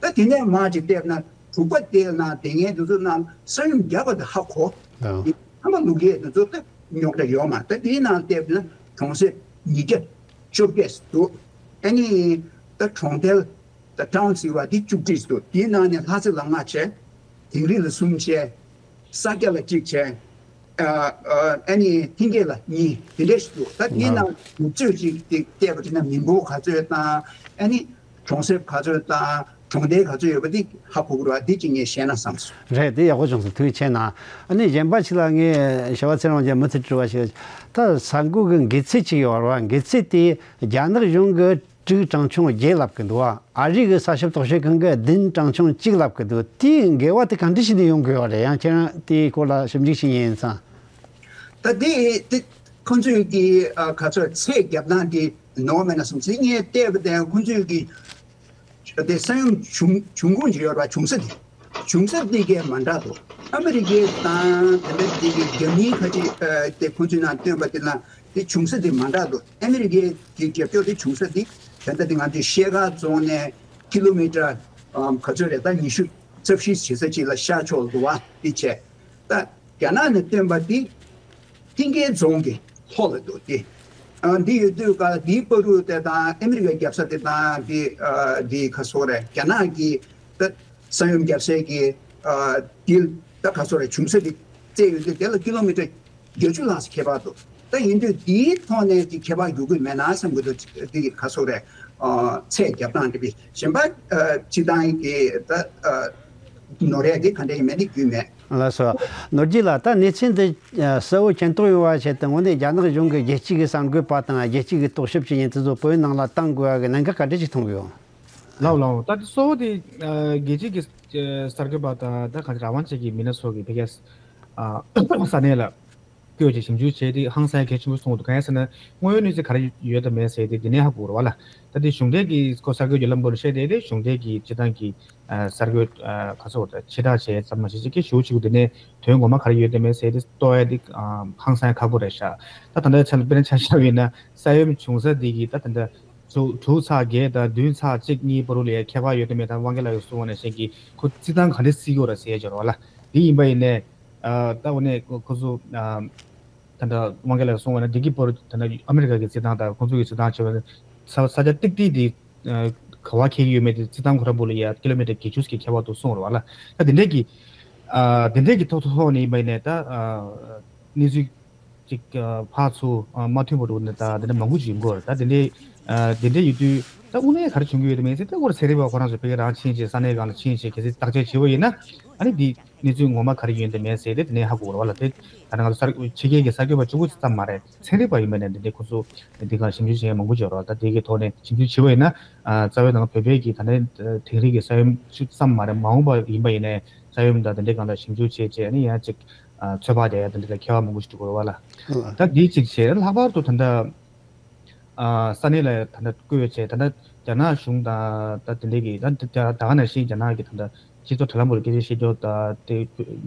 ད་དེ་ནས་མར་ཅིག་བལྟས་ན་དྲུག་པ་དེ་ནང་དེ་ངས་དེ་ཚོ་ནང་ས་ཡོམ་བརྒྱབ་པ་དེ་ཧ་གོ། ཨ། ཡིན་ཨ་མ་ལུག་གེ་དེ་ཚོ་ད་རྙོག་དྲ་ཡོད་མ་ད་དེའི་ནང་བལྟས་ན་གྲོང་གསེབ་ཉིས་བརྒྱ་བཅོ་བརྒྱད་འདུག་ཨ་ནི་ད་གྲོང་རྡལ་ད་ཊའུན་ཟེར་བ་དེ་བཅུ་གཅིག་འདུག་དེའི་ནང་ནས་ལྷ་རྩེ་ལ་ལྔ་བྱས། དིང་རི་ལ་གསུམ་བྱས། ས་སྐྱ་ལ་གཅིག་བྱས། ཨ་ཨ་ཨ་ནི་ཐིང་གེ་ལ་གཉིས་དེ་འདྲས་ཞིག་འདུག་ད་དེའི་ནང་ནུབ་ཕྱོགས་ཅིག་དེ་བལྟས་པ་དེ་ན་མི་འབོར་ག་ཚོད་དང་ཨ་ནི་གྲོང་གསེབ་ག་ཚོད་དང་གྲོང་རྡལ་ག་ཚོད་ཡོད་པ་དེ་ཧ་གོ་གི་རེད་བ། དེ་ཅིག་ངས་བཤད་ན་བསམ་སོང་། རེད། དེ་ཡག་པོ་བྱུང་སོང་། ཐུགས་རྗེ་ཆེ་གནང་། ཨ་ནི་གཞན་པ་ཞིག་ལ་ངས་ཞི་བ་ཚེ་རིང་ལགས་མུ་མཐུད་དྲི་བ་ཞིག་ད་ས་འགུལ་གི་འགོས་ཚད་ཅིག་ཡོད་རེད་བ། འགོས་ཚད་དེ་རྒྱ་ནག་གཞུང་གི་དྲུག་གྲངས་ཆུང་བརྒྱད་ལབ་གི་འདུག་བ། ཨ་རི་གི་ས་ཞབས་རྟོག་ཞིབ་ཁང་གིས་བདུན་གྲངས་ཆུང་གཅིག་ལབ་གི་འདུག་དེའི་འགལ་བ་དེ་ག་འདྲ་ཞིག་ནས་ཡོང་གི་ཡོད་རེད། ཡང་ཁྱེད་རང་དེའི་སྐོར་ལ་ཞིབ་འཇུག་ཞིག་ཡིན་ཙང་། ད་དེ་དེ་ཁོང་ཚོས་ཀྱི་ཨ་ག་ཚོད་ཚད་རྒྱབ་སྟངས་དེ་ནོར་མེད་ན་བསམ་ཚེ་ངས་བལྟས་པ་དང་ཁོང་ཚོས་ཀྱི་དེ་ས་ཡོམ་བྱུང་བྱུང་ཁུངས་ཅིག་ཡོད་རེད་བ། བྱུང་ས་དེ་བྱུང་ས་དེ་གས་མ་འདྲ་འདུག་ཨ་མི་རི་ཀའི་དང་དེ་འདྲ་དེ་གི་རྒྱ་མིའི་ཁ་ཆེ་དེ་ཁོང་ཚོའི་ནང་བཏོན་པ་དེ་ལ་དེ་བྱུང་ས་དེ་མ་འདྲ་འདུག་ཨ་མི་རི་ཀའི་གི་རྒྱབ་སྐྱོར་དེ་བྱུང་ས་དེ་ད་ལྟ་དེ་ང་ཚོའི་ཤེལ་དཀར་རྫོང་ནས་ཀི་ལོ་མི་ཊར་ཨམ་ག་ཚོད་རེད་ད་ཉི་ཤུ་རྩ་བཞི་བྱེད་ས་ཅིག་ལ་ཤར་ཕྱོགས་འདུག་བ། དེ་བྱས་ད་རྒྱ་ནག་ནས་བཏོན་པ་དེ་ཐིང་གེ་རྫོང་གི་ལྷོ་ལ་འདུག་སྟེ། ཨ་འདི་ཡོད་དུས་ཀ་འདིའི་བར་དུ་དེ་དང་ཨ་མི་རི་ཀའི་རྒྱབ་ས་དེ་དང་འདི་ཨ་འདི་ག་སོག་རེད། རྒྱ་ནག་གི་ད་ས་ཡོམ་རྒྱབ་སའི་གི་ཨ་དེ་ད་ག་སོག་རེད། བྱུང་ས་དེ་བཙལ་ཡོད་དུས་དེ་ལ་ཀི་ལོ་མི་ཊར་བརྒྱད་ཅུ་ལྷག་ཙམ་ཁྱད་པར་འདུག་ད་ཡིན་དུས་དེའི་ཐོག་ནས་དེ་ཁྱད་པར་འགྱུར་གི་མེད་ན་བསམ་གི་འདུག་དེ་ག་སོག་རེད། ཨ་ཚད་རྒྱབ་སྟངས་དེ་བས་གཞན་པ་ཨ་སྤྱི་བཏང་གི་ད་ཨ་ནོར་ཡ་དེ་ག་འདྲ་ཡིན་མེད་ནི་རྒྱུས་མེད། ལགས་སོ། ནོར་རྒྱས་ལགས། ད་གནས་ཚུལ་འདི་ཨ་གསལ་བོ་མཁྱེན་རྟོགས་ཡོང་བ་ཆེད་དུ་དངོས་གནས་རྒྱ་ནག་གཞུང་གིས་རྒྱལ་སྤྱི་གི་གསར་འགོད་པ་དང་རྒྱལ་སྤྱི་གི་རྟོག་ཞིབ་བྱེད་མཁན་དེ་ཚོ་བོད་ནང་ལ་བཏང་དགོས་པ་གི་གནད་འགག་ག་འདྲ་ཞིག་མཐོང་གི་ཡོད། ལགས་ལགས། ད་གཙོ་བོ་དེ་ཨ་རྒྱལ་སྤྱི་གི་ཨ་གསར་འགོད་པ་དང་ད་ག་རང་དབང་ཅན་གྱི་མི་སྣ་ཚོ་གི་ཕ་གིའི་ཨ་ས་གནས་ལ་བསྐྱོད་ཅིག་ཞིབ་འཇུག་བྱས་ཏེ་ཧང་སང་གལ་ཆེན་པོ་མཐོང་འདུག་གང་ཡིན་ཟེར་ན་དངོས་ཡོད་གནས་ཚུལ་ག་རེ་ཡོད་དང་མེད་ཟེར་ཏེ་འདི་ནས་ཧ་གོ་རེད་བ་ལ། ད་དེ་གཞུང་འབྲེལ་གྱི་ཁོ་གསར་འགོད་བརྒྱུད་ལམ་པོ་ལ་བཤད་དེ་དེ་གཞུང་འབྲེལ་གྱི་སྤྱི་བཏང་གི་ཨ་གསར་འགོད་ཨ་ག་ཚོད་ཆེ་དྲགས་བྱས་ཙམ་མ་ཟད་ཅིག་གི་ཞུ་ཅིག་དེ་ནས་དོན་ངོ་མ་ག་རེ་ཡོད་དེ་མེད་ཟེར་དེ་ལྟོས་ཡ་དེ་ཨ་ཧང་སང་ཁག་པོ་རེད་ཤག་ད་ད་ལྟའི་ཆ་ལ་དཔེར་ན་ཆ་བཞག་པ་ཡིན་ན་ས་ཡོམ་བྱུང་ས་དེ་གི་ད་ད་ལྟ་དྲུག་དྲུག་ཚེག་བརྒྱད་དང་བདུན་ཚེག་གཅིག་གཉིས་བར་ལ་ཡ་ཁྱད་པར་ཡོད་དེ་མེད་ད་དབང་རྒྱལ་ལགས་ཀྱིས་གསུངས་པ་ནང་བཞིན་གྱི་ཁོ་རྩིས་སྟངས་ག་འདྲ་བརྩི་གི་ཡོད་རེད་ཟེར་ཡ་ཅིག་ཡོད་རེད་བ་ལ། དེ་ཡིན་པ་ཡིན་ནའི་ཨ་ད་འོ་ནས་ཁོ་ཁོ་ཚོ་ཨ། ད་ལྟ་དབང་རྒྱལ་ལགས་གསུངས་པ་ན་འདི་གི་བར་ད་ལྟ་ཨ་མི་རི་ཀ་གི་རྩིས་སྟངས་དང་ཁོང་ཚོ་གི་རྩིས་སྟངས་བྱས་པ་ན་ས་ས་ཆ་ཏིག་ཏིག་དེ་ག་བ་འཁེལ་གྱི་ཡོད་མེད་དེ་རྩིས་སྟངས་ཁོ་རང་པོ་ལ་ཡ་ཀི་ལོ་མི་ཊར་བརྒྱད་ཅུ་ཙམ་གྱི་ཁྱད་པར་དུ་སོང་རེད་བ་ལ། ད་དེ་འདྲས་ཀྱི་ཨ་དེ་འདྲས་ཀྱི་ཐོག་ཐོག་ནས་ཡིན་པ་ཡིན་ནའི་ད་ཨ་གནས་ཚུལ་ཅིག་ཨ་ཕར་ཚུར་ཨ་མ་མཐུན་པ་འདྲ་བོ་ནི་ད་དེ་འདྲ་མང་པོ་ཅིག་ཡོང་གི་ཡོད་རེད། ད་དེ་འདྲས་ཨ་དེ་འདྲས་ཡོད་དུས་ད་དངོས་གནས་ག་རེ་བྱུང་གི་ཡོད་དམ་མེད་ཚེ་ད་ཁོ་རང་ཚན་རིག་པ་ཁོ་རང་ཚོ་ཕ་གི་རང་ཕྱིན་བྱས་ས་གནས་སྒང་ལ་ཕྱིན་བྱས་གལ་སྲིད་བརྟག་དཔྱད་བྱས་པ་ཡིན་ན་ཨ་ནི་འདི། གནས་ཚུལ་ངོ་མ་ག་རེ་ཡོད་དེ་མེད་ཟེར་ཏེ་དེ་ནས་ཧ་གོ་ར་བ་ལ། དེ་ད་ནང་ཕྱི་རྒྱལ་གྱི་གསར་འགོད་པ་གཅིག་པུ་ཙམ་མ་རེད། ཚན་རིག་པ་ཡིན་པ་ནས་འདི་འདྲའི་ཁོ་ཚོ་འདི་ག་ཞིབ་འཇུག་བྱེད་མཁན་མང་པོ་ཡོད་ར་བ། ད་དེ་གའི་ཐོག་ནས་ཞིབ་འཇུག་བྱེད་པ་ཡིན་ན་རྩ་བའི་ནང་བོད་པའི་གི་ད་ནས་དིང་རི་གི་ས་ཡོམ་ཤུགས་ཙམ་མ་རེད། མ་འོངས་པ་ཡིན་པ་ཡིན་ནའི་ས་ཡོམ་དང་དེ་འདྲའི་སྒང་ལ་ཞིབ་འཇུག་བྱས་རྗེས་ནི་ཡང་ཅིག་ཚོད་དཔག་རྒྱག་ཡ་དེ་འདྲ་ལ་ཁྱད་པར་མང་པོ་ཞིག་འགྲོ་གི་ར་བ་ལ། ད་འདི་གཅིག་བྱས་ལྷག་པར་དུ་ད་ལྟ། ས་གནས་ལ་ད་ལྟ་བསྐོས་བྱས་ད་ལྟ་རྒྱ་ནག་གཞུང་དང་ད་དེ་འདྲའི་གི་ད་ད་ག་ནང་བཞིན་རྒྱ་ནག་གི་ད་ལྟ་སྤྱི་ཚོགས་དྲ་ལམ་བར་སྐད་ཆ་བཤད་རྒྱུ་ད་དེ་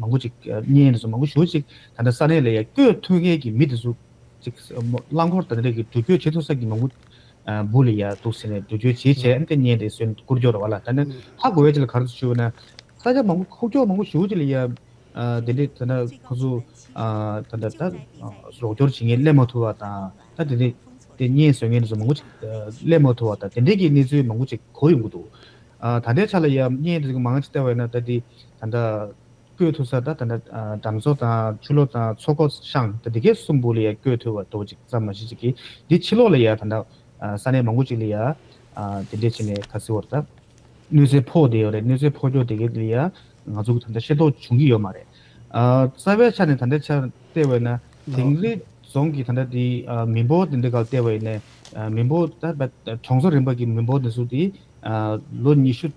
མང་པོ་ཅིག་བརྙན་དེ་ཚོ་མང་པོ་ཞེ་པོ་ཅིག་ད་ལྟ་ས་གནས་ལ་ཡ་བསྐོས་ཐུབ་མཁན་གྱི་མི་དེ་ཚོ་ཅིག་རླངས་འཁོར་ད་དེ་འདྲའི་གི་འགྲུལ་སྐྱོད་བྱེད་ཐུབ་ས་གི་མང་པོ་འབུ་ལ་ཡ་འདུག་ཟེར་ནས་འགྲུལ་སྐྱོད་བྱེད་བྱས་ཨ་ནི་དེ་བརྙན་དེ་བཟོས་ནས་བསྐུར་རྒྱུ་རེད་བ་ལ། ད་ནི་ཧ་གོ་བའི་ཆ་ལ་ག་རེ་ཞུ་བ་ན་ས་ཆ་མང་པོ་ཁུག་ཀྱོག་མང་པོ་ཞེ་པོ་ཅིག་ལ་ཡ། ཨ་དེ་འདྲའི་ད་ལྟ་ཁོ་ཚོ་ཨ་ད་ལྟ་ད་རོགས་སྐྱོར་བྱེད་མཁན་སླེབས་མ་ཐུབ་པ་དང་ད་དེ་འདྲའི་དེ་བརྙན་བཟོ་མཁན་དེ་ཚོ་མང་པོ་ཅིག་ཨ་སླེབས་མ་ཐུབ་པ་དང་དེ་འདྲའི་གི་གནས་ཚུལ་མང་པོ་ཅིག་གོ་ཡོང་གི་འདུག་ཨ་ད་ལྟའི་ཆ་ལ་ཡང་བརྙན་དེ་ཚོ་མང་ཅིག་བལྟས་པ་ཡིན་ན་ད་དེ་ད་ལྟ་བསྐོས་ཐུབ་ས་ད་ད་ལྟ་ཨ་འགྲམ་མཚོ་དང་ཆུ་ལོག་དང་མཚོ་ཁོག་ཤང་ད་དེ་གའི་གསུམ་པོ་ལ་ཡང་བསྐོས་ཐུབ་པ་འདུག་ཅིག་ཙམ་མ་ཤེས་ཅིག་གི་དེ་ཕྱི་ལོགས་ལ་ཡང་ད་ལྟ་ཨ་ས་གནས་མང་པོ་ཅིག་ལ་ཡང་ཨ་དེ་འདྲས་བྱས་ནས་ག་ཚོད་བར་ད། གནོད་འཚེ་ཕོག་བསྡད་ཡོད་རེད། གནོད་འཚེ་ཕོག་རྒྱུ་དེ་གའི་ལ་ཡ་ང་ཚོ་གི་ད་ལྟ་ཤེས་རྟོགས་བྱུང་གི་ཡོད་མ་རེད། ཨ་རྩ་བའི་ཆ་ནས་ད་ལྟའི་ཆར་བལྟས་པ་ཡིན་ན་དིང་རི་རྫོང་གི་ད་ལྟ་དེ་ཨ་མི་འབོར་དེ་འདྲ་ག་བལྟས་པ་ཡིན་ན་ཨ་མི་འབོར་ད་ད་གྲོང་ཚོ་རིམ་པ་གི་མི་འབོར་དེ་ཚོ་དེ་ཨ་ལོ་ཉི་ཤུ་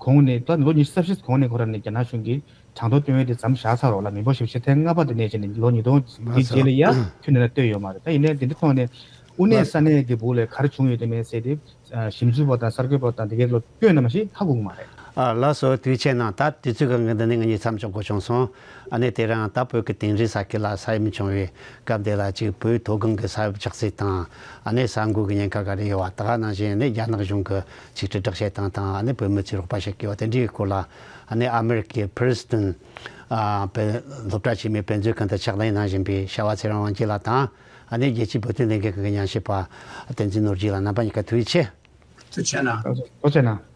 གོང་ནས་ད་ལོ་ཉི་ཤུ་རྩ་བཞི་གོང་ནས་ཁོ་རང་ནས་རྒྱ་ནག་གཞུང་གིས་གྲངས་ཐོ་སྟོན་ཡས་དེ་མཚམས་བཞག་ཚར་རོགས་ལ། མི་འབོར་ཞེ་པོ་ཅིག་ཐེངས་ལྔ་པ་དེ་ནས་བྱས་ནས་ལོ་ཉིས་སྟོང་འདིའི་རྗེས་ལ་ཡང་ཁྱོན་ནས་ལ་བཏོན་ཡོད་མ་རེད། ད་ཡིན་ནའི་དེ་འདྲ་ཐོག་ནས་དབུ་གནས་ས་གནས་དེ་སྦུག་ལ་ག་རེ་བྱུང་ཡོད་དེ་མེད་ཟེར་དེ། ཨ། ཞིབ་འཇུག་པ་དང་གསར་འགོད་པ་དང་དེ་གའི་ལོ་སྐྱོན་ནམ་ཞིག་ཧ་གོ་གི་མ་རེད། ཨ། ལགས་སོ། དུས་ཆེན་ནང་ད་དུས་ཚོད་ཀྱི་འགན་འདི་ནི་ང་གཉིས་མཚམས་འཇོག་དགོས་བྱུང་སོང་། ཨ་ནི་དེ་རིང་ད་བོད་ཀྱི་དིང་རི་ས་ཁུལ་ལ་ས་ཡོམ་བྱུང་བའི་སྐབས་འདི་ལ་ཅིག་བོད་མཐོ་སྒང་གི་ས་བབ་ཆགས་ཚུལ་དང་། ཨ་ནི་ས་འགུལ་གྱི་ཉེན་ཁ་ག་རེ་ཡོད་པ་ད་ག་ནང་བཞིན་ནི་རྒྱ་ནག་གཞུང་གི་ཅིག་དྲིལ་བསྒྲགས་བྱེད་སྟངས་དང་། ཨ་ནི་བོད་མི་ཚོས་རོགས་པ་བྱེད་ཀྱི་ཡོད་པ་དེ་འདྲའི་སྐོར་ལ། ཨ་ནི་ཨ་མེ་རི་ཀའི་ཕི་རི་སི་ཏོན། ཨ། བོད་སློབ་གྲྭ་ཆེན་མོའི་དཔེ་མཛོད་ཁང་དུ་ཕྱག་ལས་གནང་བཞིན་པའི་ཤ་བ་ཚེ་རིང་དབང་རྒྱལ་ལགས་དང་། ཨ་ནི་རྒྱལ་སྤྱིའི་བོད་དོན་ལས་འགུལ་ཁང་གི་ཉམས་ཞིབ་པ་བསྟན་འཛིན་ནོར་རྒྱས་ལགས། རྣམ་པ་གཉིས་ཀ་ཐུགས་རྗེ་ཆེ། ཐུགས་རྗེ་གནང་། ཐུགས་རྗེ་གནང་།